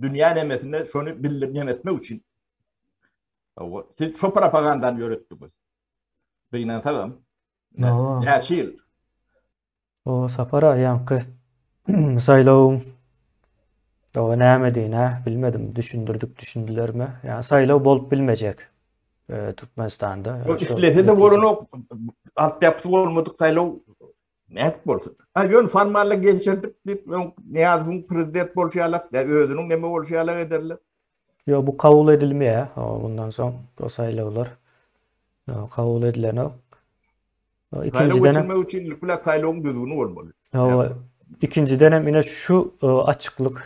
dünýä nemesinde şony bildirip etmek üçin. Owa siz şo propagandany ýöretdiňiz. Gynansagam. Näçe ýyl? O Sapar aga ýaňky saýlawyň o nämedigini bilmedim, düşündirdik, düşündilermi? Ýa saýlaw bolup bilmejek e, Türkmenistanda. Islese-de bolanok, altyapysy bolmadyk saýlaw. Nädip bolsun? Ha ýöne formalny geçirdik diýip, öň Nyýazowyň prezident bolşy ýalak, ýa özüniň neme bolşy ýalak ederler. Ýok, bu kabul edilmeýär. Bundan soň bu saýlawlar kabul edilenok. Saýlaw geçirmek üçin ilki bilen saýlawyň düzgüni bolmaly. Hawa, ikinjiden hem ine şu açyklyk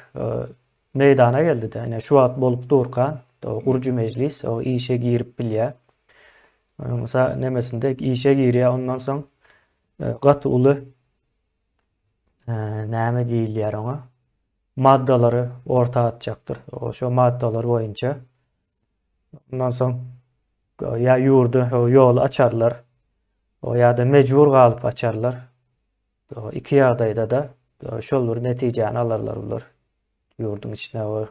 meýdana geldi-de. Ine şu wagt bolup durka, gurujy mejlis o işe girip bilýär. Mesela nemesinde işe girýär, ondan soň gaty uly näme diýilýär oňa? Maddalary orta atjakdyr. Şo maddalar boýunça ondan soň ýa ýurdy ýoly açarlar, ýa-da mejbur galyp açarlar. Iki ýagdaýda-da şol bir netijäni alarlar bular ýurduň içine we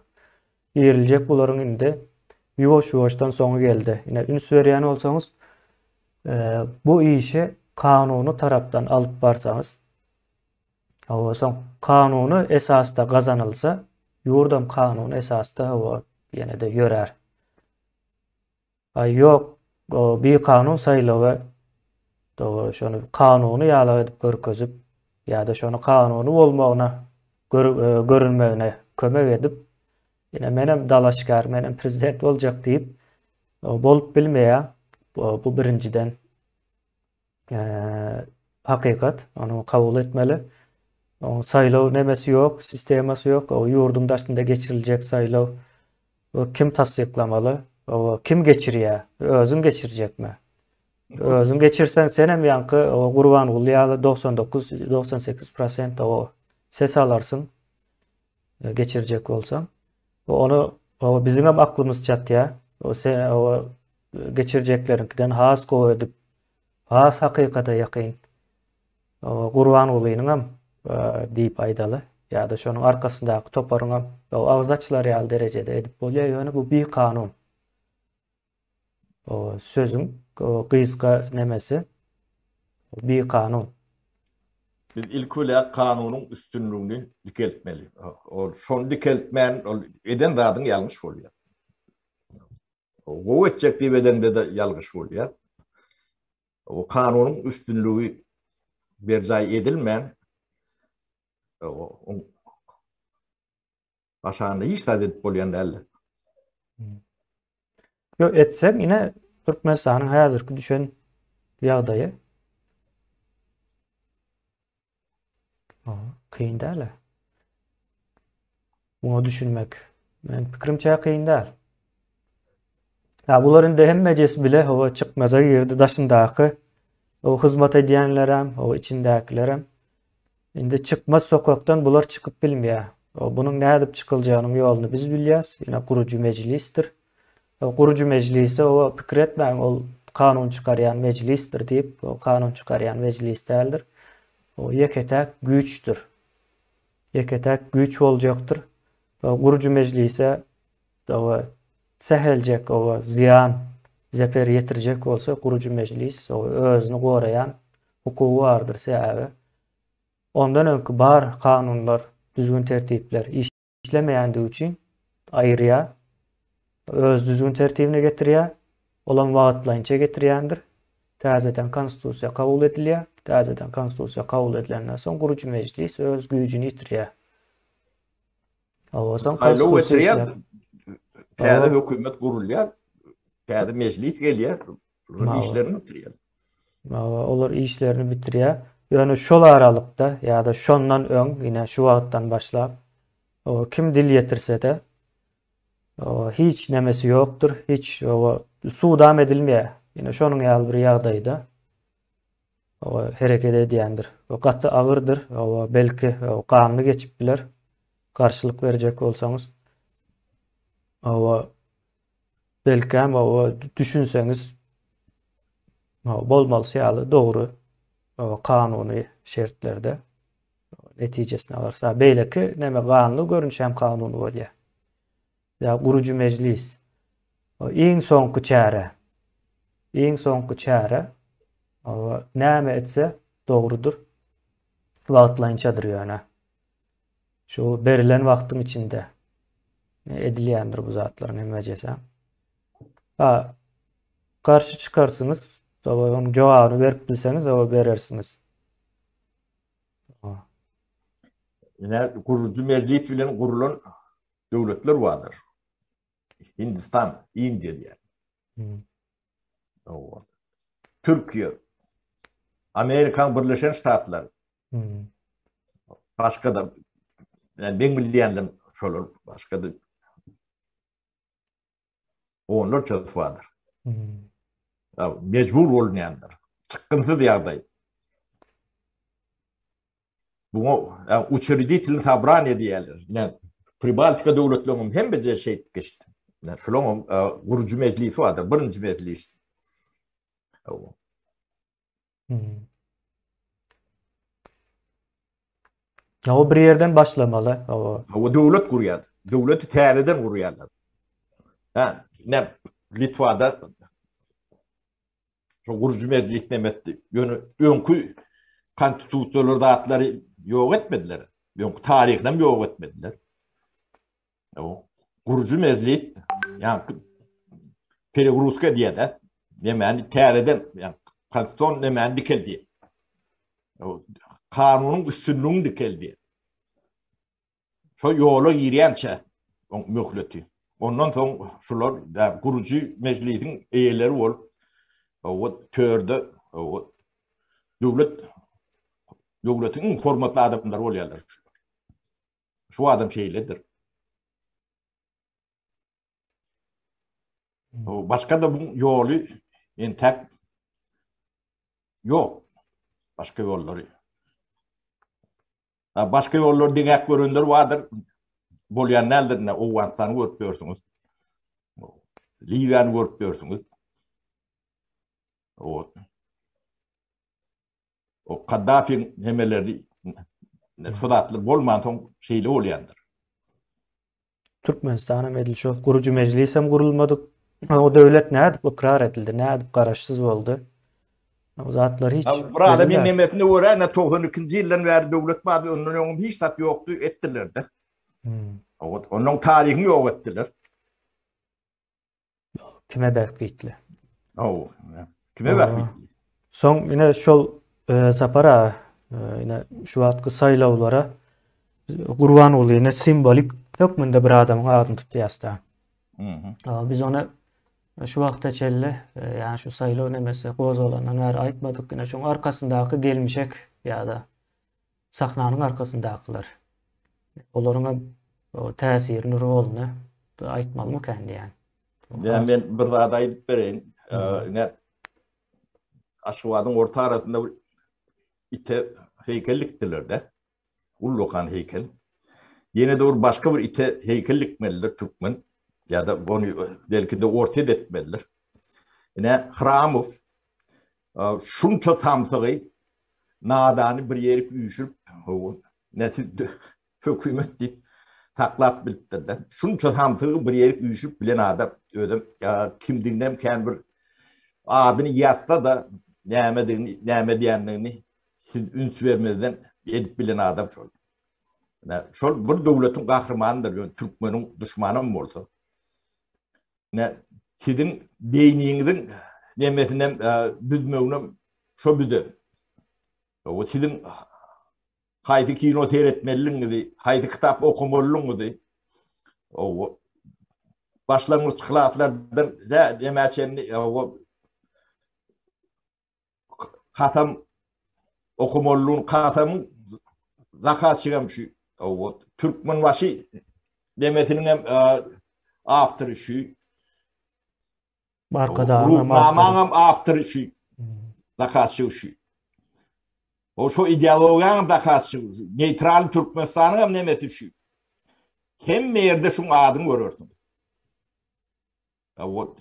giriljek bularyň indi ýuwaş-ýuwaşdan soňy geldi. Ine üns berýän bolsaňyz, bu işi kanuny tarapdan alyp barsaňyz, hawa soň kanuny esasda gazanylsa, ýurdam kanuny esasda hawa ýene-de ýörär. Aý ýok, bikanun saýlawy şony kanuny ýalak edip görkezip ýa-da şony kanuny bolmagyna görünmegine kömek edip, ine menem dalaşgär, menem prezident boljak diýip bolup bilmeýär. Bu birinjiden. Hakykat, ony kabul etmeli. Oň saýlaw nemesi ýok, sistemasy ýok. O ýurduň daşynda geçiriljek saýlaw kim tassyklamaly? O kim geçirýär? Özüň geçirjekmi? Özüň geçirseň senem ýaňky o Gurbanguly ýaly 99 98 prosent o ses alarsyň geçirjek bolsaň. Ony o biziňem aklymyz çatýar. O sen o geçirjekleriňkiden has gowy edip Has hakykata ýakyn. Gurbangulynyňam diýip aýdaly, ýa-da şonuň arkasyndaky toparyňam agyz açylar ýaly derejede edip bolýar, ýöne bu bikanun. Sözüň gysga nemesi bikanun. Biz ilki bilen kanunyň üstünligini dikeltmeli. Ol şony dikeltmän, ol eden zadyň ýalňyş bolýar. Gowy etjek diýip edeňde-de ýalňyş bolýar. O kanunyň üstünligi berjaý edilmän, oň aşagynda hiç zat edip bolýan däldir. Ýok, etseň ine Türkmenistanyň häzirki düşen ýagdaýy. Kyn däl. Muňa düşünmek. Men pikirimçe kyn däl. Ha bular indi hemmejesi bile hawa çykmaza girdi daşyndaky o hyzmat edýänlerem, o içindäkilerem. Indi çykmaz sokakdan bular çykyp bilmeýär. O bunuň nädip çykyljagynyň ýoluny biz bilýäs. Ýene gurujy mejlisdir. O gurujy mejlise o pikir etmäň ol kanun çykarýan mejlisdir diýip, o kanun çykarýan mejlis däldir. O ýeke-täk güýçdür. Ýeke-täk güýç boljakdyr. Gurujy mejlise oba säheljek oba zyýan, zeper ýetirjek bolsa gurujy mejlis oba özüni goraýan hukugy bardyr sebäbi ondan öňki bar kanunlar, düzgün-tertipler işlemeýändigi üçin aýyrýar, öz düzgün-tertibine getirýär, olam wagtlaýynça getirýändir. Täzeden konstitusiýa kabul edilýär. Täzeden konstitusiýa kabul edilenden soň gurujy mejlis öz güýjüni ýitirýär. Owa, soň konstitusiýa täze hökümet gurulýar, täze mejlis gelýär, olar işlerini bitirýär. Owa, olar işlerini bitirýär. Ýöne şol aralykda ýa-da şondan öň, ine şu wagtdan başlap, kim dil ýetirse-de, hiç nemesi ýokdur, hiç sudam edilmeýär. Ine şonuň ýaly bir ýagdaýda hereket edýändir. Gaty agyrdyr, belki ganly geçip biler. Garşylyk berjek bolsaňyz. Belkäm düşünseňiz bolmalysy ýaly dogry kanuny şertlerde netijesini alarys. Beýleki näme ganly görnüş hem kanuny bolýar. Ýa gurujy mejlis. Iň soňky çäre. Iň soňky çäre. Näme etse dogrudyr. Wagtlaýynçadyr ýöne. Şu berilen wagtyň içinde edilýändir bu zatlaryň hemmejesi. Ha, garşy çykarsyňyz, onuň jogabyny berip bilseňiz, oba berersiňiz. Ine gurujy mejlis bilen gurulan döwletler bardyr. Hindistan, Indiýa diýen. Hmm. Türkiýe, Amerikan Birleşen Ştatlary. Hmm. Başga da yani men bilýänlerim şolar başga da onlarça bardyr. Hmm. Ya, mecbur bolunýandyr. Çykgynsyz ýagdaý. Buňa ýa uçreditelny sobraniýe diýýärler. Ine, Pribaltika döwletleriniň hemmeje şeýdip geçdi. Ine, şularyň e, gurujy mejlisi bardyr, birinji mejlis. Hmm. O bir ýerden başlamaly. O, o döwlet gurýar. Döwleti täzeden gurýarlar. Ha, ne Litwada Şu gurujy mejlis neme etdi? Ýöne öňki konstitusiýalar zatlary ýok etmediler. Öňki taryhyny hem ýok etmediler. O gurujy mejlis ýa peregruska diýýär-de. Nemäni täzeden, ýa konstitusion nemäni dikeldi. O kanunyň üstünligini dikeldi. Şo ýola girýänçä oň möhleti. Ondan soň şular gurujy mejlisiň eýeleri bolup, o törde o döwlet döwletiň iň hormatly adamlary bolýarlar şular. Şu adam şeýledir. Başga da bu ýoly entäk ýok. Başga ýollary. Başga ýollary deňäp görenler bardyr. Bolýan däldir ine Owganystany görüp ýörsüňiz. Liwiýany görüp ýörsüňiz. O O Kaddafiň hemeleri şu zatlar bolman soň şeýle bolýandyr. Türkmenistan hem edil şol gurujy mejlis hem gurulmadyk. O döwlet nädip ykrar edildi, nädip garaşsyz boldy? O zatlar hiç. Bir adamyň nemesine görä, ne 92-nji ýyldan bäri döwlet bardy, ondan öňem hiç zat ýokdy, etdiler-de. Hmm. Ondan taryhyny ýok etdiler. Kime bähbitli? Hawa. Kime bähbitli? Soň ine şol e, Sapar aga e, ine şu wagtky saýlawlara Gurbangulyny simwolik hökmünde bir adamyň adyny tutýas-da. Biz ony şu wagta çenli, e, ýagny şu saýlaw nemesi gozgalandan bäri aýtmadyk. Ine şoň arkasyndaky gelmişek ýa-da sahnanyň arkasyndakylar. Olaryň hem täsirini, roluny aýtmalymykan diýýän. Ýa men bir zat aýdyp bereýin. Ine Aşgabadyň orta arasynda bir ite heýkel dikdiler-de. Ullakan heýkel. Ýene-de bir başga bir ite heýkel dikmelidir türkmen. Ýa-da ony belki-de orsýet etmelidir. Ine Hramow şunça samsygy nadany bir ýerik üýşürip, näsi hökümet diýip saklap bilipdir-de. Şunça samsygy bir ýerik üýşürip bilen adam özem kimdiginem kän bir adyny ýazsa-da nämedigini, näme diýendigini siz üns bermezden edip bilen adam şol. Şol bir döwletiň gahrymanydyr, ýöne türkmeniň duşmanam bolsa. Ne siziň beýniňiziň nemesinem büzmeginem şo büzer. O siziň haýsy kino seretmelidigiňizi, haýsy kitap okamalydygyňyzy o başlangyç klaslardan nämä çenli o Kasam okamalydygyny kasamyň zakazçygam şu. O Türkmenbaşy demesiniň hem awtory şu. Arkadagyň hem awtory. hem awtory şu. Zakazçy şu. O şu ideologiýanyň zakazçy şu. Neýtral Türkmenistanyň hem nemesi şu. Hemme ýerde şuň adyny görersiň.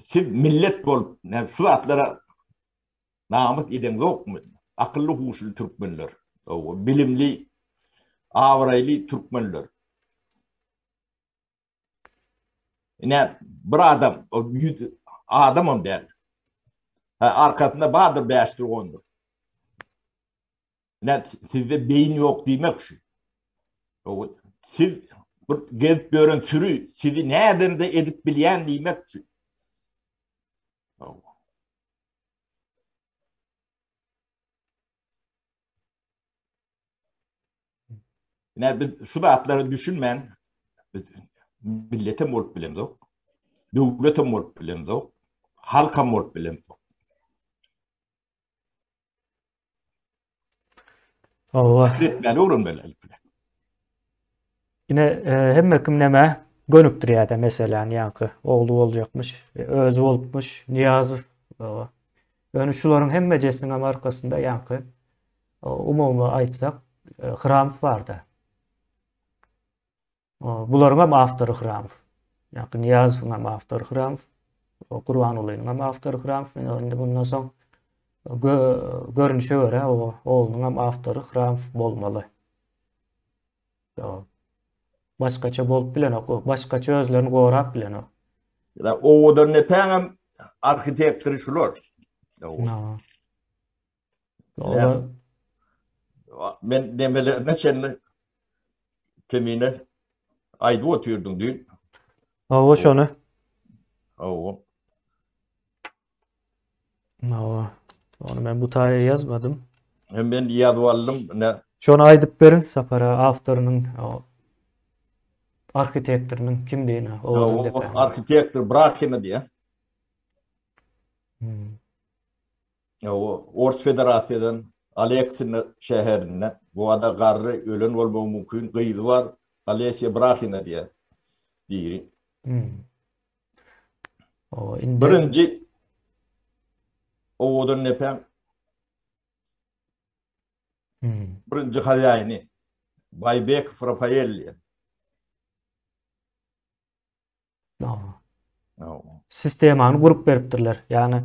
Siz millet bolup, şu zatlara Namys edeňzokmy? Akylly huşly türkmenler. Bilimli, abraýly türkmenler. Ine bir adam, o adamam däl. Ha, arkasynda bardyr bäşdir ondur. Ine sizde beýin ýok diýmek şu. Siz bir gezip ýören sürü sizi nädende edip bilýän diýmek şu. Ine biz şu zatlara düşünmän biz milletem bolup bilemzok. Döwletem bolup bilemzok. Halkam bolup bilemzok. Hawa. Pikir etmäni öwrenmeli ilk bilen. Ine e, hemme kim näme gönükdirýär-de meseläni ýaňky ogly boljakmyş, e, özi bolupmyş, Nyýazow. Hawa. Ýöne şularyň hemmejesiniň hem arkasynda ýaňky umumy aýtsak, e, Hramow barda. Bularyň hem awtory Hramow. Ýaňky Nyýazowyň hem awtory Hramow, Gurbangulynyň hem awtory Hramow. Indi bundan soň görnüşe görä oglunyň hem awtory Hramow bolmaly. Başgaça bolup bilenok, başgaça özlerini gorap bilenok. Owadan depäň hem arhitektory şular. Ola Men demelerine çenli kemine aýdyp otyrdyň düýn. Hawa şony. Hawa. Hawa. Ony men bu taýa ýazmadym. Hem men ýazyp aldym. Ne? Şony aýdyp beriň Sapara awtorynyň arhitektorynyň kimdigini. Arhitektor Brakina diýä. Hmm. Ors Federasiýadan Aleksina şäherinde bu ada garry ölen bolmagy mümkin gyzy bar Alesiýa Brahina diýen biri. Hmm. O, indi... Birinji owadan nepäň hmm. birinji haýaýyny Baýbekow Rafael diýen. Sistemany gurup beripdirler. Ýagny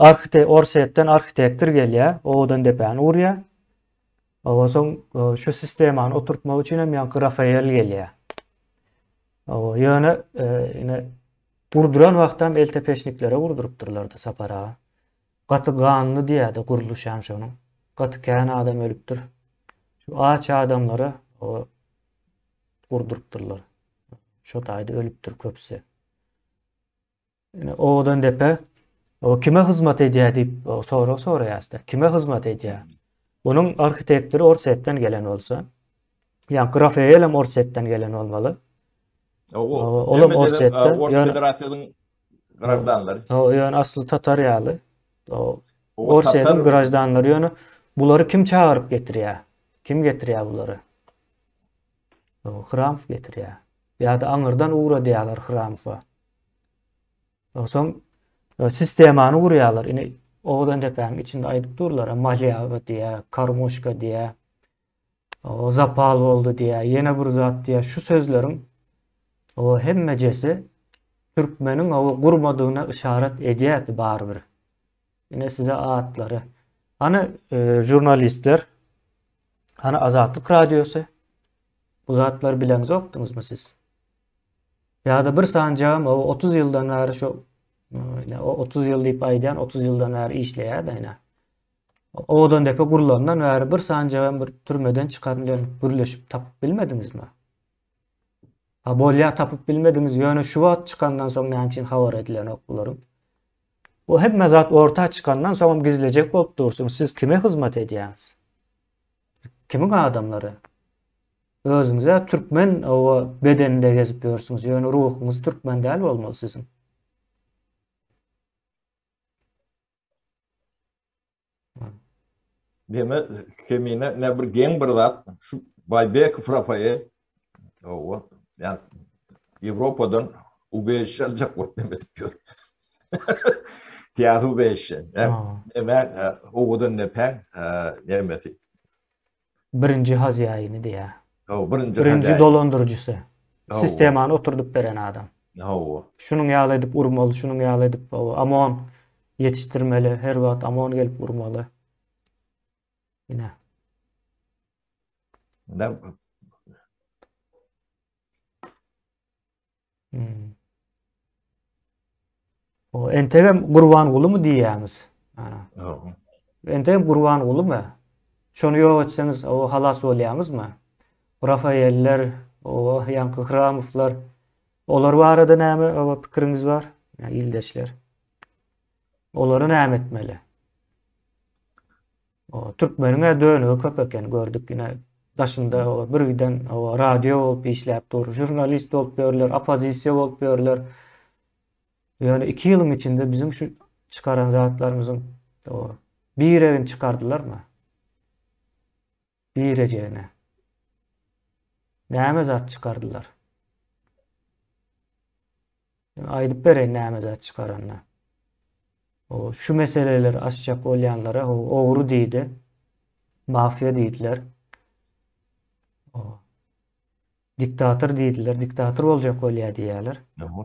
arhite Orsýetden arhitektor gelýär, owadan depäni gurýar. Owa soň e, şu sistemany oturtmak üçin hem ýaňky Rafael gelýär. Owa ýöne e, ine gurduran wagtam eltepeşniklere gurdurypdyrlar-da Sapar aga. Gaty ganly diýýärdi gurluş hem şonuň. Gaty kän adam ölüpdir. Şu aç adamlara o gurdurypdyrlar. Şo taýda ölüpdir köpüsi. Ine owadan depe o kime hyzmat edýär diýip sorag soraýasda. Kime hyzmat edýär? Onuň arhitektory Orsýetden gelen bolsa, ýa Rafael hem Orsýetden gelen bolmaly. Olam Olam Orsýetde. Ors Federasiýasynyň grajdanlary. Ýöne asly tatar ýaly. Orsýetiň grajdanlary ýöne bulary kim çagyryp getirýär? Kim getirýär bulary? Hramow getirýär. Ýa-da aňyrdan ugradýarlar Hramowa. Soň e, sistemany gurýarlar. Ine Owadan depäniň içinde aýdyp durlar, malýawa diýä, karmuşka diýä, zapal boldy diýä, ýene bir zat diýä. Şu sözleriň o hemmejesi türkmeniň o gurmadygyna yşarat edýärdi barybir. Ine size atlary. Hany e, žurnalistler, hany Azatlyk radiosy. Bu zatlary bileňzokdyňyzmy siz? Ýa-da bir sanjagam o 30 ýyldan bäri şu ine o 30 ýyl diýip aýdýan 30 ýyldan bäri işleýär-de ine. Owadan depe gurlandan bäri bir sanjagam bir türmeden çykan bilen gürleşip tapyp bilmediňizmi? Ha bolýa tapyp bilmediňiz, ýöne şu wagt çykandan soň näme üçin habar edilenok bularyň? Bu hemme zat orta çykandan soňam gizlejek bolup dursuňyz. Siz kime hyzmat edýäňiz? Kimiň adamlary? Özüňize türkmen owa bedeninde gezip ýörsüňiz, ýöne ruhuňyz türkmen däl bolmaly siziň. Deme kemine ne bir geň bir zat şu Baýbekow Rafael owa ýa Ýewropadan ubežişe aljak bolup neme edip ýör. Syýasy ubežişe. Neme owadan nepäň nemesi. Birinji hazýaýyny diýýär. Hawa, birinji Birinji dolandyryjysy. Sistemany oturdyp beren adam. Hawa. Şunuň ýaly edip urmaly, şunuň ýaly edip OMON ýetişdirmeli, her wagt OMON gelip urmaly. Ine. Ne? Hmm. O entegem Gurbangulymy diýýäňiz? Ana. Ýok. Entegem Gurbangulymy? Şony ýok etseňiz, o halas bolýaňyzmy? Rafaeller, o ýaňky Hramowlar, olar barada näme o pikiriňiz bar? Ýa ildeşler. Olary näme etmeli? O türkmeniň dönügi köp eken gördük ine. Daşynda bir giden radio bolup işläp dur, žurnalist bolup ýörler, oppozisiýa bolup ýörler. Ýöne 2 ýylyň içinde biziň şu çykaran zatlarymyzyň biregini çykardylarmy? Birejegini. Näme zat çykardylar? Aýdyp bereýin näme zat çykaranyny. O şu meseleleri açjak bolýanlara o ogry diýdi. Mafiýa diýdiler. O diktator diýdiler. Diktator boljak bolýar diýýärler.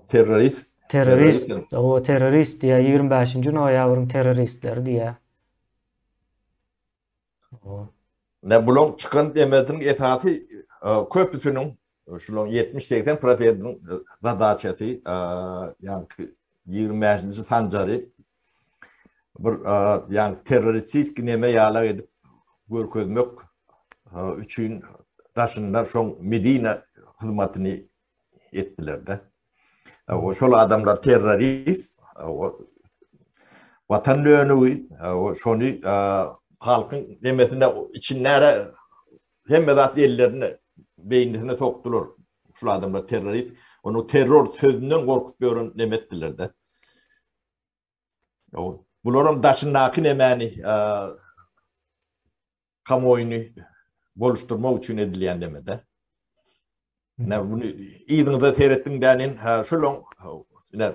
Terrorist. Terrorist. O terrorist diýýär. 25-nji noýabryň terroristleri diýýär. Ne bulaň çykan demesiniň esasy köpüsiniň şulaň 70-80 prosentiniň zadaçasy ýaňky 25-nji sanjary bir ýaňky terroristiski neme ýalak edip görkezmek üçin daşynda şoň medina hyzmatyny etdiler-de. O şol adamlar terrorist, o watan dönügi, o şony halkyň nemesine içindäre hemme zat ellerine, beýnisine sokdular. Şol adamlar terrorist, onu terror sözünden gorkup ýören neme etdiler-de. Bularyň daşyndaky nemäni kamuoýuny boluşdurmak üçin edilýän demede. Ine bunu yzyňyza seretdiň dänin, ha şulaň ine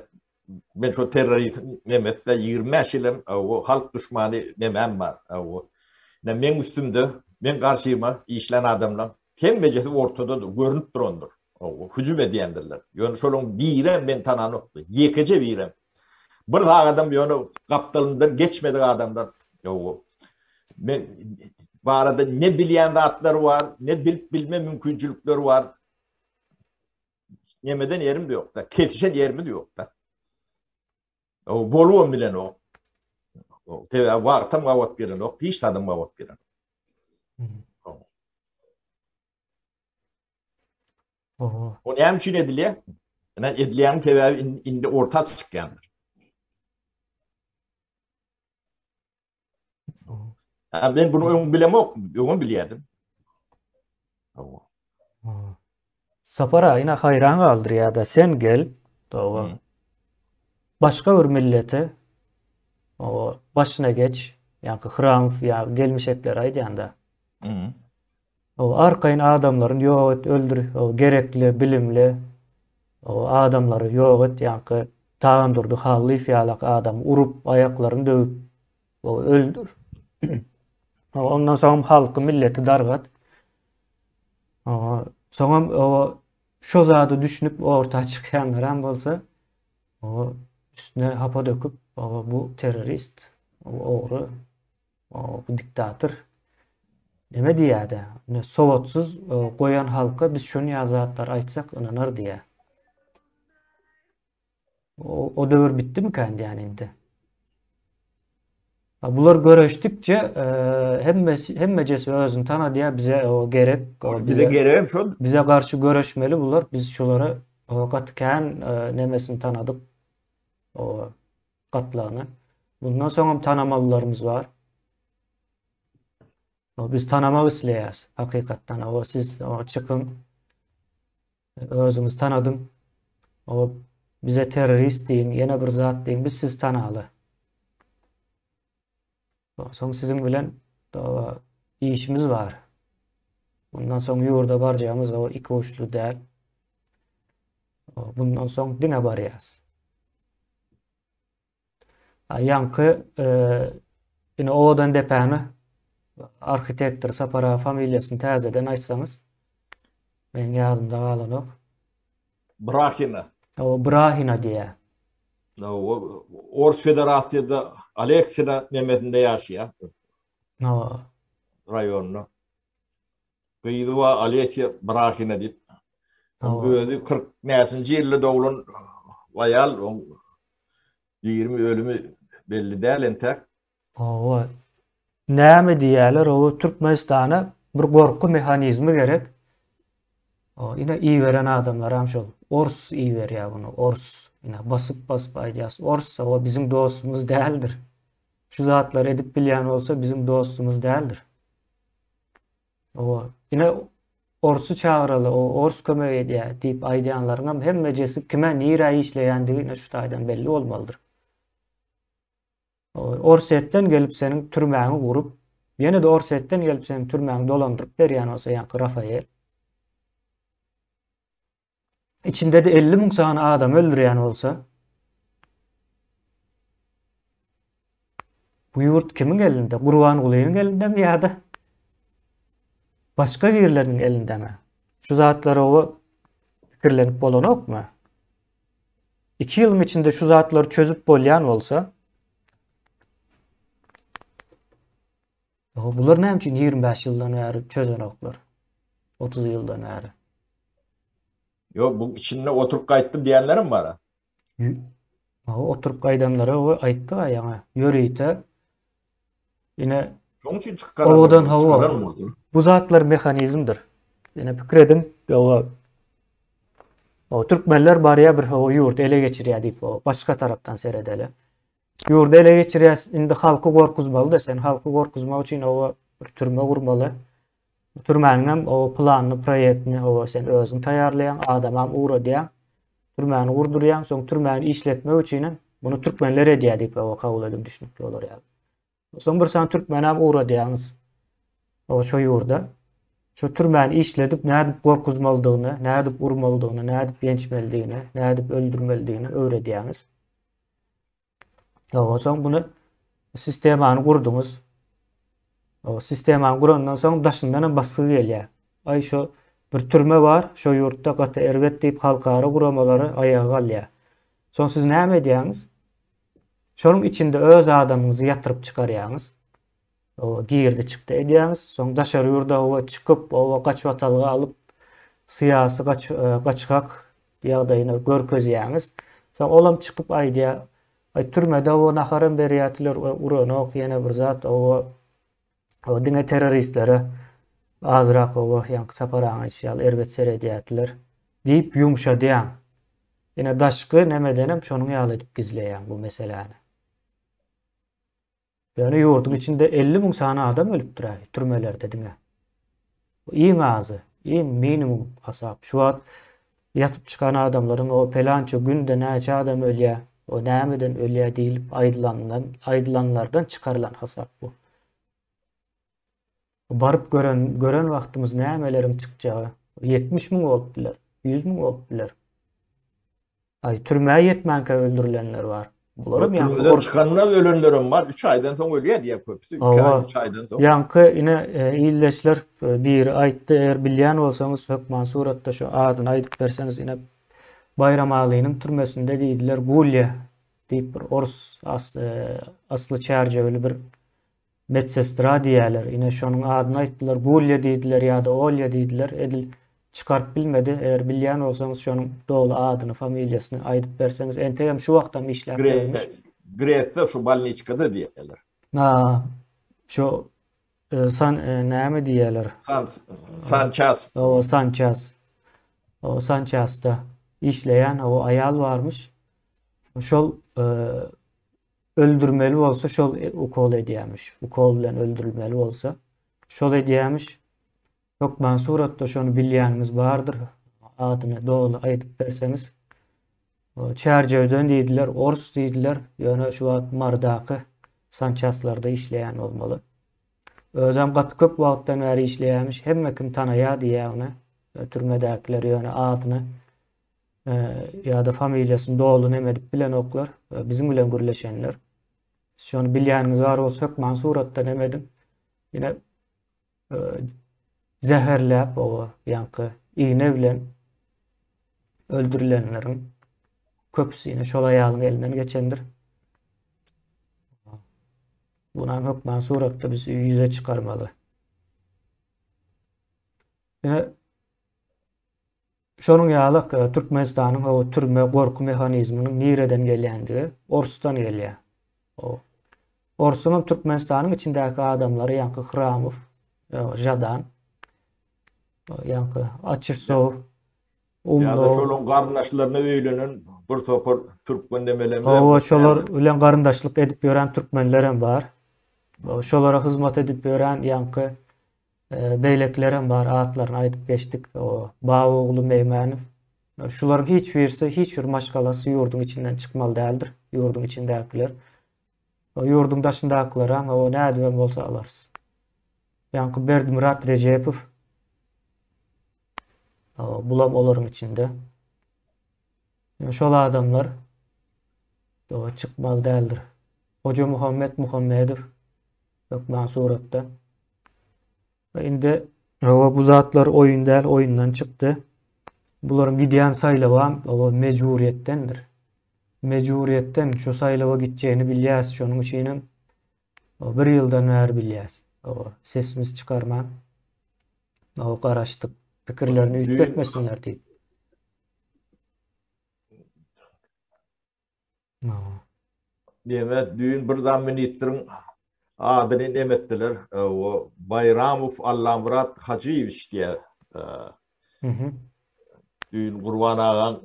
men şo terrorist nemesde 25 ýylam o halk duşmany nemem bar. O ine meň üstümde, meň garşyma işlän adamlar hemmejesi ortada görünip durandyr. O hüjüm edýändirler. Ýöne şolaň birem men tananokdy. Ýekeje birem. Bir sagadam ýöne gapdalyndan geçmedik adamlar ýok. Men barada ne bilýän zatlary bar, ne bilip bilme mümkinçilikleri bar. Nemeden ýerim de ýok-da, kesişen ýerimiz ýok-da. O bolubam bilenok. Sebäbi wagtam gabat gelenok, hiç zadam gabat gelenok. O näme üçin edilýär? Ine edilýäniň sebäbi indi orta çykýandyr. Ha, ben bunu öň bilemok, öňem bilýärdim. Sapar aga ine haýran galdyrýar-da, sen gel, dogry. Başga bir millete o başyna geç, ýa-ki Hramow ýa gelmişekleri aýdýanda. O arkaýyn adamlaryny ýok et, öldür, o gerekli, bilimli o adamlary ýok et, ýaňky Tagandurdy Hallyýew ýalak adamy urup, aýaklaryny döwüp, o öldür. O ondan soňam halky, milleti dargat. O soňam o şo zada düşünip orta çykýanlaram bolsa, o üstüne hapa döküp, o bu terrorist, o ogry Bu diktator neme diýýärdi? Ine sowatsyz goýan halka biz şuny ýaly zatlar aýtsak ynanar diýýär. O, o döwür bitdimikä indi ýani indi? Bular göreşdikçe e, hemme hemmejesi özüni tanadýar bize o gerek. O bize gerek şol. Bize garşy göreşmeli bular. Biz şolara gaty kän e, nemesini tanadyk. O gatlagyny. Bundan soňam tanamalylarymyz bar. Biz tanamak isleýäris hakykatdan. O siz o çykyň özüňizi tanadyň. O bize terrorist diýiň, ýene bir zat diýiň, biz sizi tanaly. Soň siziň bilen işimiz bar. Bundan soň ýurda barjagymyz o iki uçly däl. Bundan soň diňe barýas. Ýaňky e, ine owadan depäni arhitektor Sapar aga familiýasyny täzeden aýtsaňyz meniň ýadymda galanok. Brahina. O Brahina diýýär. O Ors Federasiýada Aleksina nemesinde ýaşaýar. No. Raýonda. Gyzy bar Alesiýa Brahina diýip. Özi 40 näçinji ýylda doglan aýal, oň dirimi ölümi belli däl entäk. Hawa. Näme diýýärler, o Türkmenistana bir gorky mehanizmi gerek. O ine iberen adamlaram şol. Ors iberýär bunu, ors. Ine basyp-basyp aýdýas, ors o biziň dostumyz däldir. Şu zatlary edip bilýän bolsa biziň dostumyz däldir. Owa, ine orsy çagyraly, o ors kömek edýär diýip aýdýanlaryňam hemmejesi kime, nirä işleýändigi ine şu taýdan belli bolmalydyr. Orsýetden gelip seniň türmäňi gurup, ýene-de Orsýetden gelip seniň türmäňi dolandyryp berýän bolsa ýaňky Rafael. Içinde-de 50 müň sany adam öldürýän bolsa, bu ýurt kimiň elinde? Gurbangulynyň elindemi ýa-da başga birileriniň elindemi? Şu zatlara oba pikirlenip bolanokmy? Iki ýylyň içinde şu zatlary çözüp bolýan bolsa, bular näme üçin 25 ýyldan bäri çözenoklar? 30 ýyldan bäri. Ýok, bu içinde oturyp gaýtdym diýenlerem bar. Oturyp gaýdanlara we aýtdy ýaňy ýörite Ine Şoň üçin çykaran. Owadan hawa. Bu zatlar mehanizmdir. Ine pikir ediň, hawa. O türkmenler barýa bir hawa ýurt ele geçirýär diýip, o başga tarapdan seredeli. Ýurdy ele geçirýär, indi halky gorkuzmaly-da sen, halky gorkuzmak üçin hawa bir türme gurmaly. Türmäniň hem o planyny, proýektini hawa sen özüň taýýarlaýaň, adamam ugradýaň. Türmäni gurdurýaň, soň türmäni işletmek üçin hem muny türkmenler edýär diýip hawa kabul ediň düşnükli bolar ýaly. Soň bir sany türkmenem ugradýaňyz o şo ýurda. Şo türmäni işledip nädip gorkuzmalydygyny, nädip urmalydygyny, nädip ýençmelidigini, nädip öldürmelidigini öwredýäňiz. Hawa, soň muny sistemany gurduňyz. O sistemany gurandan soň daşyndan hem basgy gelýär. Aý şo bir türme bar, şo ýurtda gaty erbet diýip halkara guramalary aýaga galýar. Soň siz näme edýäňiz? Şonuň içinde öz adamyňyzy ýatyryp çykarýaňyz. O girdi çykdy edýäňiz. Soň daşary ýurda oba çykyp, oba gaçybatalga alyp, syýasy gaç gaçgak ýagdaýyny görkezýäňiz. Soň olam çykyp aýdýar, Aý türmede oba naharam berýärdiler, uranok ýene bir zat oba o diňe terroristlere azrak oba ýaňky Sapar agaň aýdyşy ýaly erbet seredýärdiler diýip ýumşadýaň. Ine daşky nemedenem şonuň ýaly edip gizleýäň bu meseläni. Ýöne ýurduň içinde 50 müň sany adam ölüpdir-ä, türmelerde diňe. Bu iň azy, iň minimum hasap. Şu wagt ýatyp çykan adamlaryň o pelança günde näçe adam ölýär, o nämeden ölýär diýlip aýdylandan, aýdylanlardan çykarylan hasap bu. Baryp gören, gören wagtymyz nämeleriň çykjagy 70 müň bolup biler, 100 müň bolup biler. Aý, türmä ýetmänkä öldürilenler bar. Bularam ýaňky Türmeden çykanda ölenlerem bar. 3 aýdan soň ölýär diýýär köpüsi. 2 aý, 3 aýdan soň. Ýaňky ine e, ildeşler e, biri aýtdy, eger bilýän bolsaňyz hökman suratda şu adyny aýdyp berseňiz ine Baýramalynyň türmesinde diýdiler Gulýa diýip bir ors e, asly çärjewli bir Medsestra diýýärler. Ine, şonuň adyny aýtdylar. Gulýa diýdiler ýa-da Olýa diýdiler. Edil çykaryp bilmedi. Eger bilýän bolsaňyz, şonuň doly adyny, familiýasyny aýdyp berseňiz. Entegem şu wagtam işläp ýörmüş. Gresde şu bolniçkada diýýärler. Ha, şu san näme diýýärler? San sanças. O sanças. O sançasda işleýän o aýal barmyş. Şol Öldürmeli bolsa şol ukol edýämiş. Ukol bilen öldürilmeli bolsa şol edýämiş. Hökman suratda şony bilýäniňiz bardyr. Adyny doly aýdyp berseňiz. Çärjewden diýdiler, ors diýdiler. Ýöne şu wagt Marydaky sançaslarda işleýän bolmaly. Özem gaty köp wagtdan bäri işleýämiş. Hemme kim tanaýar diýýär ony. Türmedäkiler ýöne adyny ýa-da familiýasyny doly neme edip bilenoklar. Biziň bilen gürleşenler. Şony bilýäniňiz bar bolsa hökman suratda neme ediň. Ýene zäherläp oba ýaňky igne bilen öldürilenleriň köpüsi ýene şol aýalyň elinden geçendir. Bunam hökman suratda biz ýüze çykarmaly. Ýene Şonuň ýaly Türkmenistanyň o türme gorky mehanizminiň nireden gelýändigi orsdan gelýär. O Orsuň hem Türkmenistanyň içindäki adamlary ýaňky Hramow, Žadan, ýaňky Açyrsow, Umnow. Ýa-da şolaryň garyndaşlaryna öýlenen bir topar türkmen nemelerimiz hem. Hawa, şolar bilen garyndaşlyk edip ýören türkmenler hem bar. Şolara hyzmat edip ýören ýaňky. Beýlekilerem bar, atlaryny aýdyp geçdik. Babaogly Meýmenow. Şularyň hiç birisi, hiç bir maşgalasy ýurduň içinden çykmaly däldir. Ýurduň içindäkiler. Ýurduň daşyndakylaram o nädibem bolsa alarys. Ýaňky Berdimyrat Rejepow. Bulam olaryň içinde. Şol adamlar çykmaly däldir. Hojamuhammet Muhammedow hökman suratda. Indi hawa bu zatlar oýun däl, oýundan çykdy. Bularyň gidýän saýlawam hawa mejburyýetdendir. Mejburyýetden şu saýlawa gitjegini bilýäs, şonuň üçinem bir ýyldan bäri bilýäs. Hawa, sesimizi çykarman hawa garaşdyk. Pikirlerini üýtgetmesinler diýip. Neme, düýn bir zam ministriň adyny neme etdiler. O Baýramow Allamyrat Hajyýewiç diýýär. Düýn Gurban agaň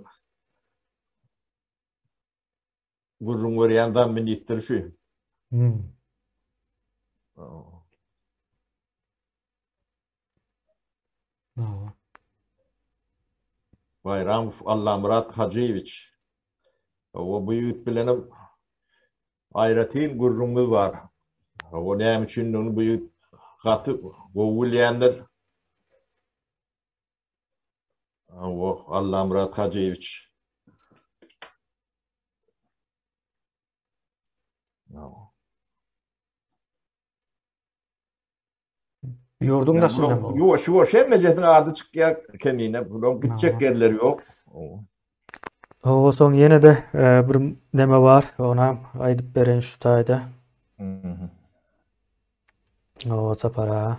gürrüň berýän zam ministri şu. Baýramow Allamyrat Hajyýewiç. Hawa, bu ýigit bilenem aýratyn gürrüňimiz bar. Hawa, näme üçindigini bu ýigit gaty gowy bilýändir. Hawa, Allamyrat Hajyýewiç. Ýurduň daşynda mı? Ýuwaş ýuwaş hemmejesiniň ady çykýar kemine. Bularyň gitjek ýerleri ýok. Hawa, soň ýene-de e, bir neme bar, onam aýdyp bereýin şu taýda. Hawa, Sapar aga.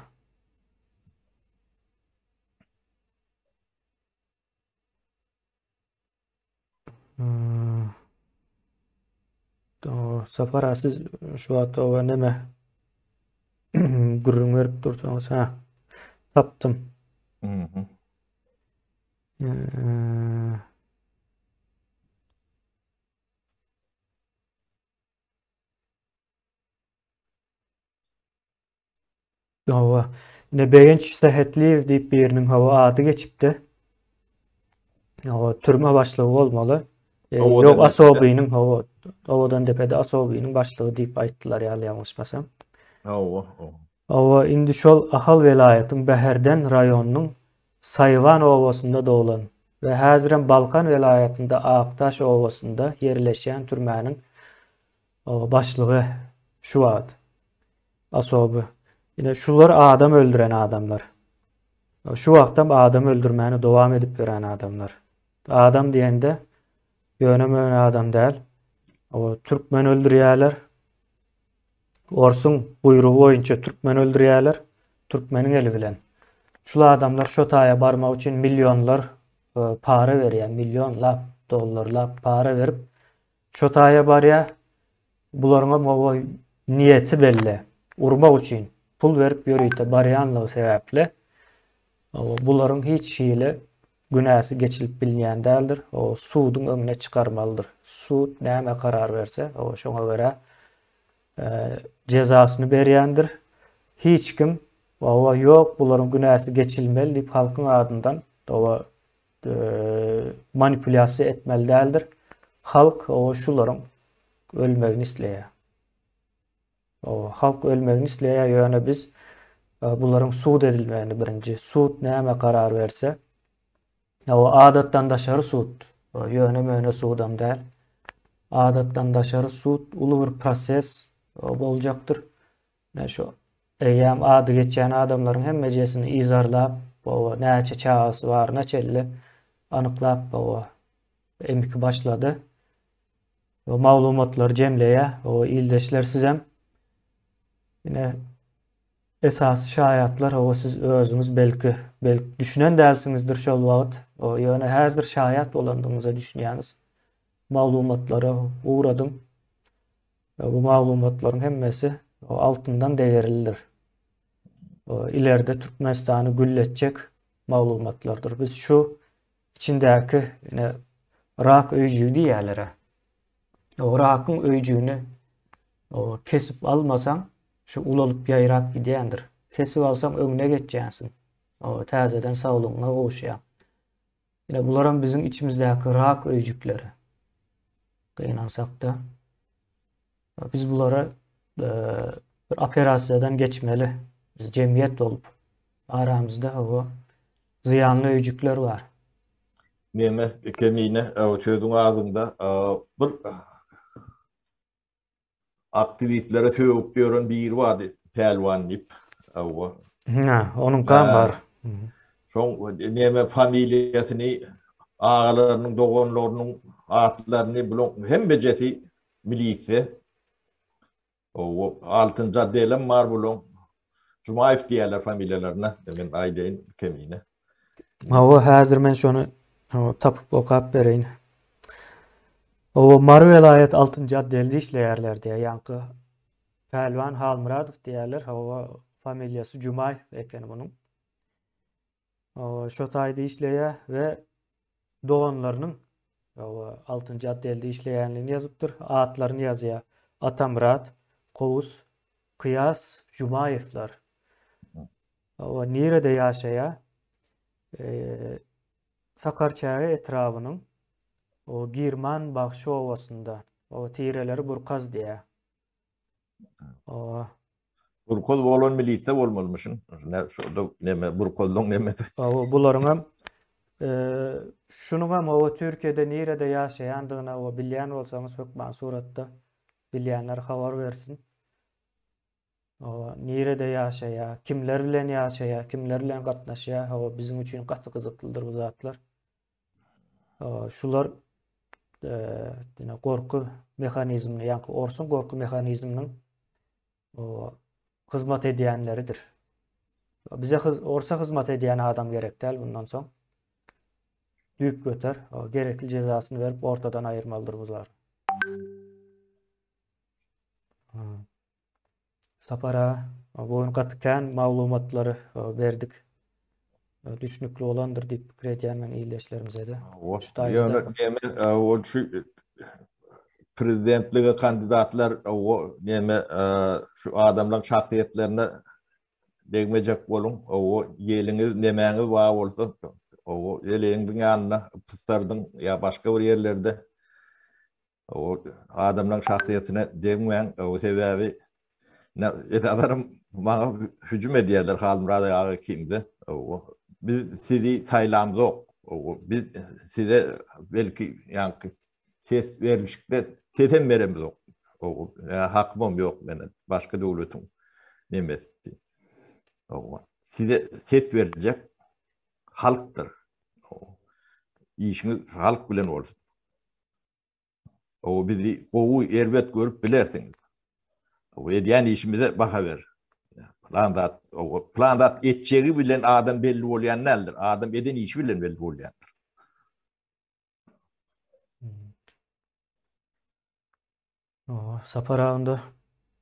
Sapar aga siz şu wagt oba neme gürrüň berip dursaňyz ha tapdym. Hawa. Ine Begenç Sähetliýew diýip biriniň hawa ady geçipdi. Hawa, türme başlygy bolmaly. E, ýok, Asobynyň hawa, Owadan depede Asobynyň başlygy diýip aýtdylar ýaly ýalňyşmasam. Hawa. Hawa, indi şol Ahal welaýatyň Bäherden raýonynyň Saýwan obasynda doglan we häzirem Balkan welaýatynda Akdaş obasynda ýerleşýän türmäniň başlygy şu wagt. Asoby. Ine şular adam öldüren adamlar. Şu wagtam adam öldürmäni dowam edip ýören adamlar. Adam diýende ýöne-möne adam däl. O türkmen öldürýärler. Orsuň buýrugy boýunça türkmen öldürýärler. Türkmeniň eli bilen. Şul adamlar şo taýa barmak üçin millionlar e, para berýär, millionlap dollarlap para berip şo taýa barýar. Bularyňam hawa niýeti belli. Urmak üçin pul berip ýörite barýanlygy sebäpli hawa bularyň hiç hili günäsi geçilip bilinýän däldir. Hawa suduň öňüne çykarmalydyr. Sud näme karar berse, hawa şoňa görä jezasyny berýändir. Hiç kim hawa ýok bularyň günäsi geçilmeli diýip halkyň adyndan hawa manipulýasiýa etmeli däldir. Halk hawa şularyň ölmegini isleýär. O halk ölmegini isleýär, ýöne biz e, bularyň sud edilmegini birinji sud näme karar berse, o adatdan daşary sud, ýöne möne sudam däl. Adatdan daşary sud uly bir proses boljakdyr. Ne şu eýýäm ady geçýän adamlaryň hemmejesini yzarlap, o näçe çagasy baryna çenli anyklap, o M2 başlady. O maglumatlary jemleýär. O ildeşler sizem ine esasy şaýatlar o siz özüňiz belki belki düşünen dälsiňizdir şol wagt. O ýöne häzir şaýat bolandygyňyza düşünýäňiz. Maglumatlary ugradyň. Bu maglumatlaryň hemmesi altyndan degerlidir. O ileride Türkmenistany gülletjek maglumatlardyr. Biz şu içindäki ine rak öýjügi diýýärler. O rakyň öýjügini o kesip almasaň, şu ulalyp ýaýrap gidýändir. Kesip alsaň öňüne geçýänsiň. Täzeden saglygyňa gowuşýaň. Ine bularam biziň içimizdäki rak öýjükleri. Gynansakda. Biz bulara e, bir operasiýadan geçmeli. Biz jemgyýet bolup aramyzda o zyýanly öýjükler bar. Neme kemine sözüň agzynda bir Aktiwistlere sögüp ýören biri bardy, Pälwan diýip. Hawa. Hä, onuňkam bar. Şoň neme familiýasyny, agalarynyň, doganlarynyň atlaryny bulaň hemmejesi milisiýa. Hawa, altynjy otdelem bar bulaň. Jumaýew diýýärler familiýalaryna, men aýdaýyn kemine. Hawa, häzir men şony tapyp okap bereýin. Hawa, Mary welaýat altynjy otdelde işleýärler diýýär. Ýaňky Pälwan Halmyradow diýýärler. Hawa, familiýasy Jumaýew eken munuň. Hawa, şo taýda işleýär we doganlarynyň hawa, altynjy otdelde işleýändigini ýazypdyr. Atlaryny ýazýar. Atamyrat, Kowus, Kyýas Jumaýewler. Hawa, nirede ýaşaýar? Sakarçäge etrabynyň Girman bagşy obasynda. Tireleri Burkaz diýýär. Owa. Burkaz bolan milisiýa bolmalymyşyn. Şurada neme Burkazlyň nemesi. Hawa, bularyňam şunuňam hawa Türkiýede nirede ýaşaýandygyny hawa bilýän bolsaňyz hökman suratda bilýänler habar bersin. Hawa, nirede ýaşaýar, kimler bilen ýaşaýar, kimler bilen gatnaşýar, hawa biziň üçin gaty gyzyklydyr bu zatlar. Şular ýene gorky mehanizmini, ýaňky orsuň gorky mehanizminiň hyzmat edýänleridir. Bize orsa hyzmat edýän adam gerek däl bundan soň. Düýp göter, gerekli jezasyny berip ortadan aýyrmalydyr bulary. Sapar aga, bu gün gaty kän maglumatlary berdik. Düşnükli bolandyr diýip pikir edýän men ildeşlerimize-de. Ýöne neme o şu prezidentlige kandidatlar o neme şu adamlaryň şahsyýetlerine degmejek boluň. O ýeliňiz nemäňiz bar bolsa o ýeleňiziň ýanynda pysardyň ýa başga bir ýerlerde O adamlaryň şahsyýetine degmäň, o sebäbi esasanam maňa hüjüm edýärler Halmyrat aga ikimize. O biz sizi saýlamzok. O biz size belki ýaňky ses berlişikde sesem beremzok. O hakymam ýok meniň başga döwletiň nemesi. O size ses berjek halkdyr. Işiňiz halk bilen bolsun. O bizi gowy, erbet görüp bilersiňiz. O edýän işimize baha ber. Plan zat, o plan zat etjegi bilen adam belli bolýan däldir. Adam eden işi bilen belli bolýandyr. O, Sapar agynda.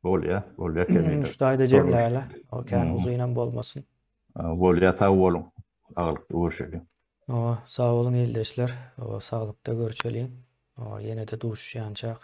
Bolýa, bolýa kemine. Şu taýda jemläýeli. O kän uzynam bolmasyn. Bolýa, sag boluň. Saglykda görşeliň. O, sag boluň ildeşler. O, saglykda görşeliň. O, ýene-de duşuşýançak.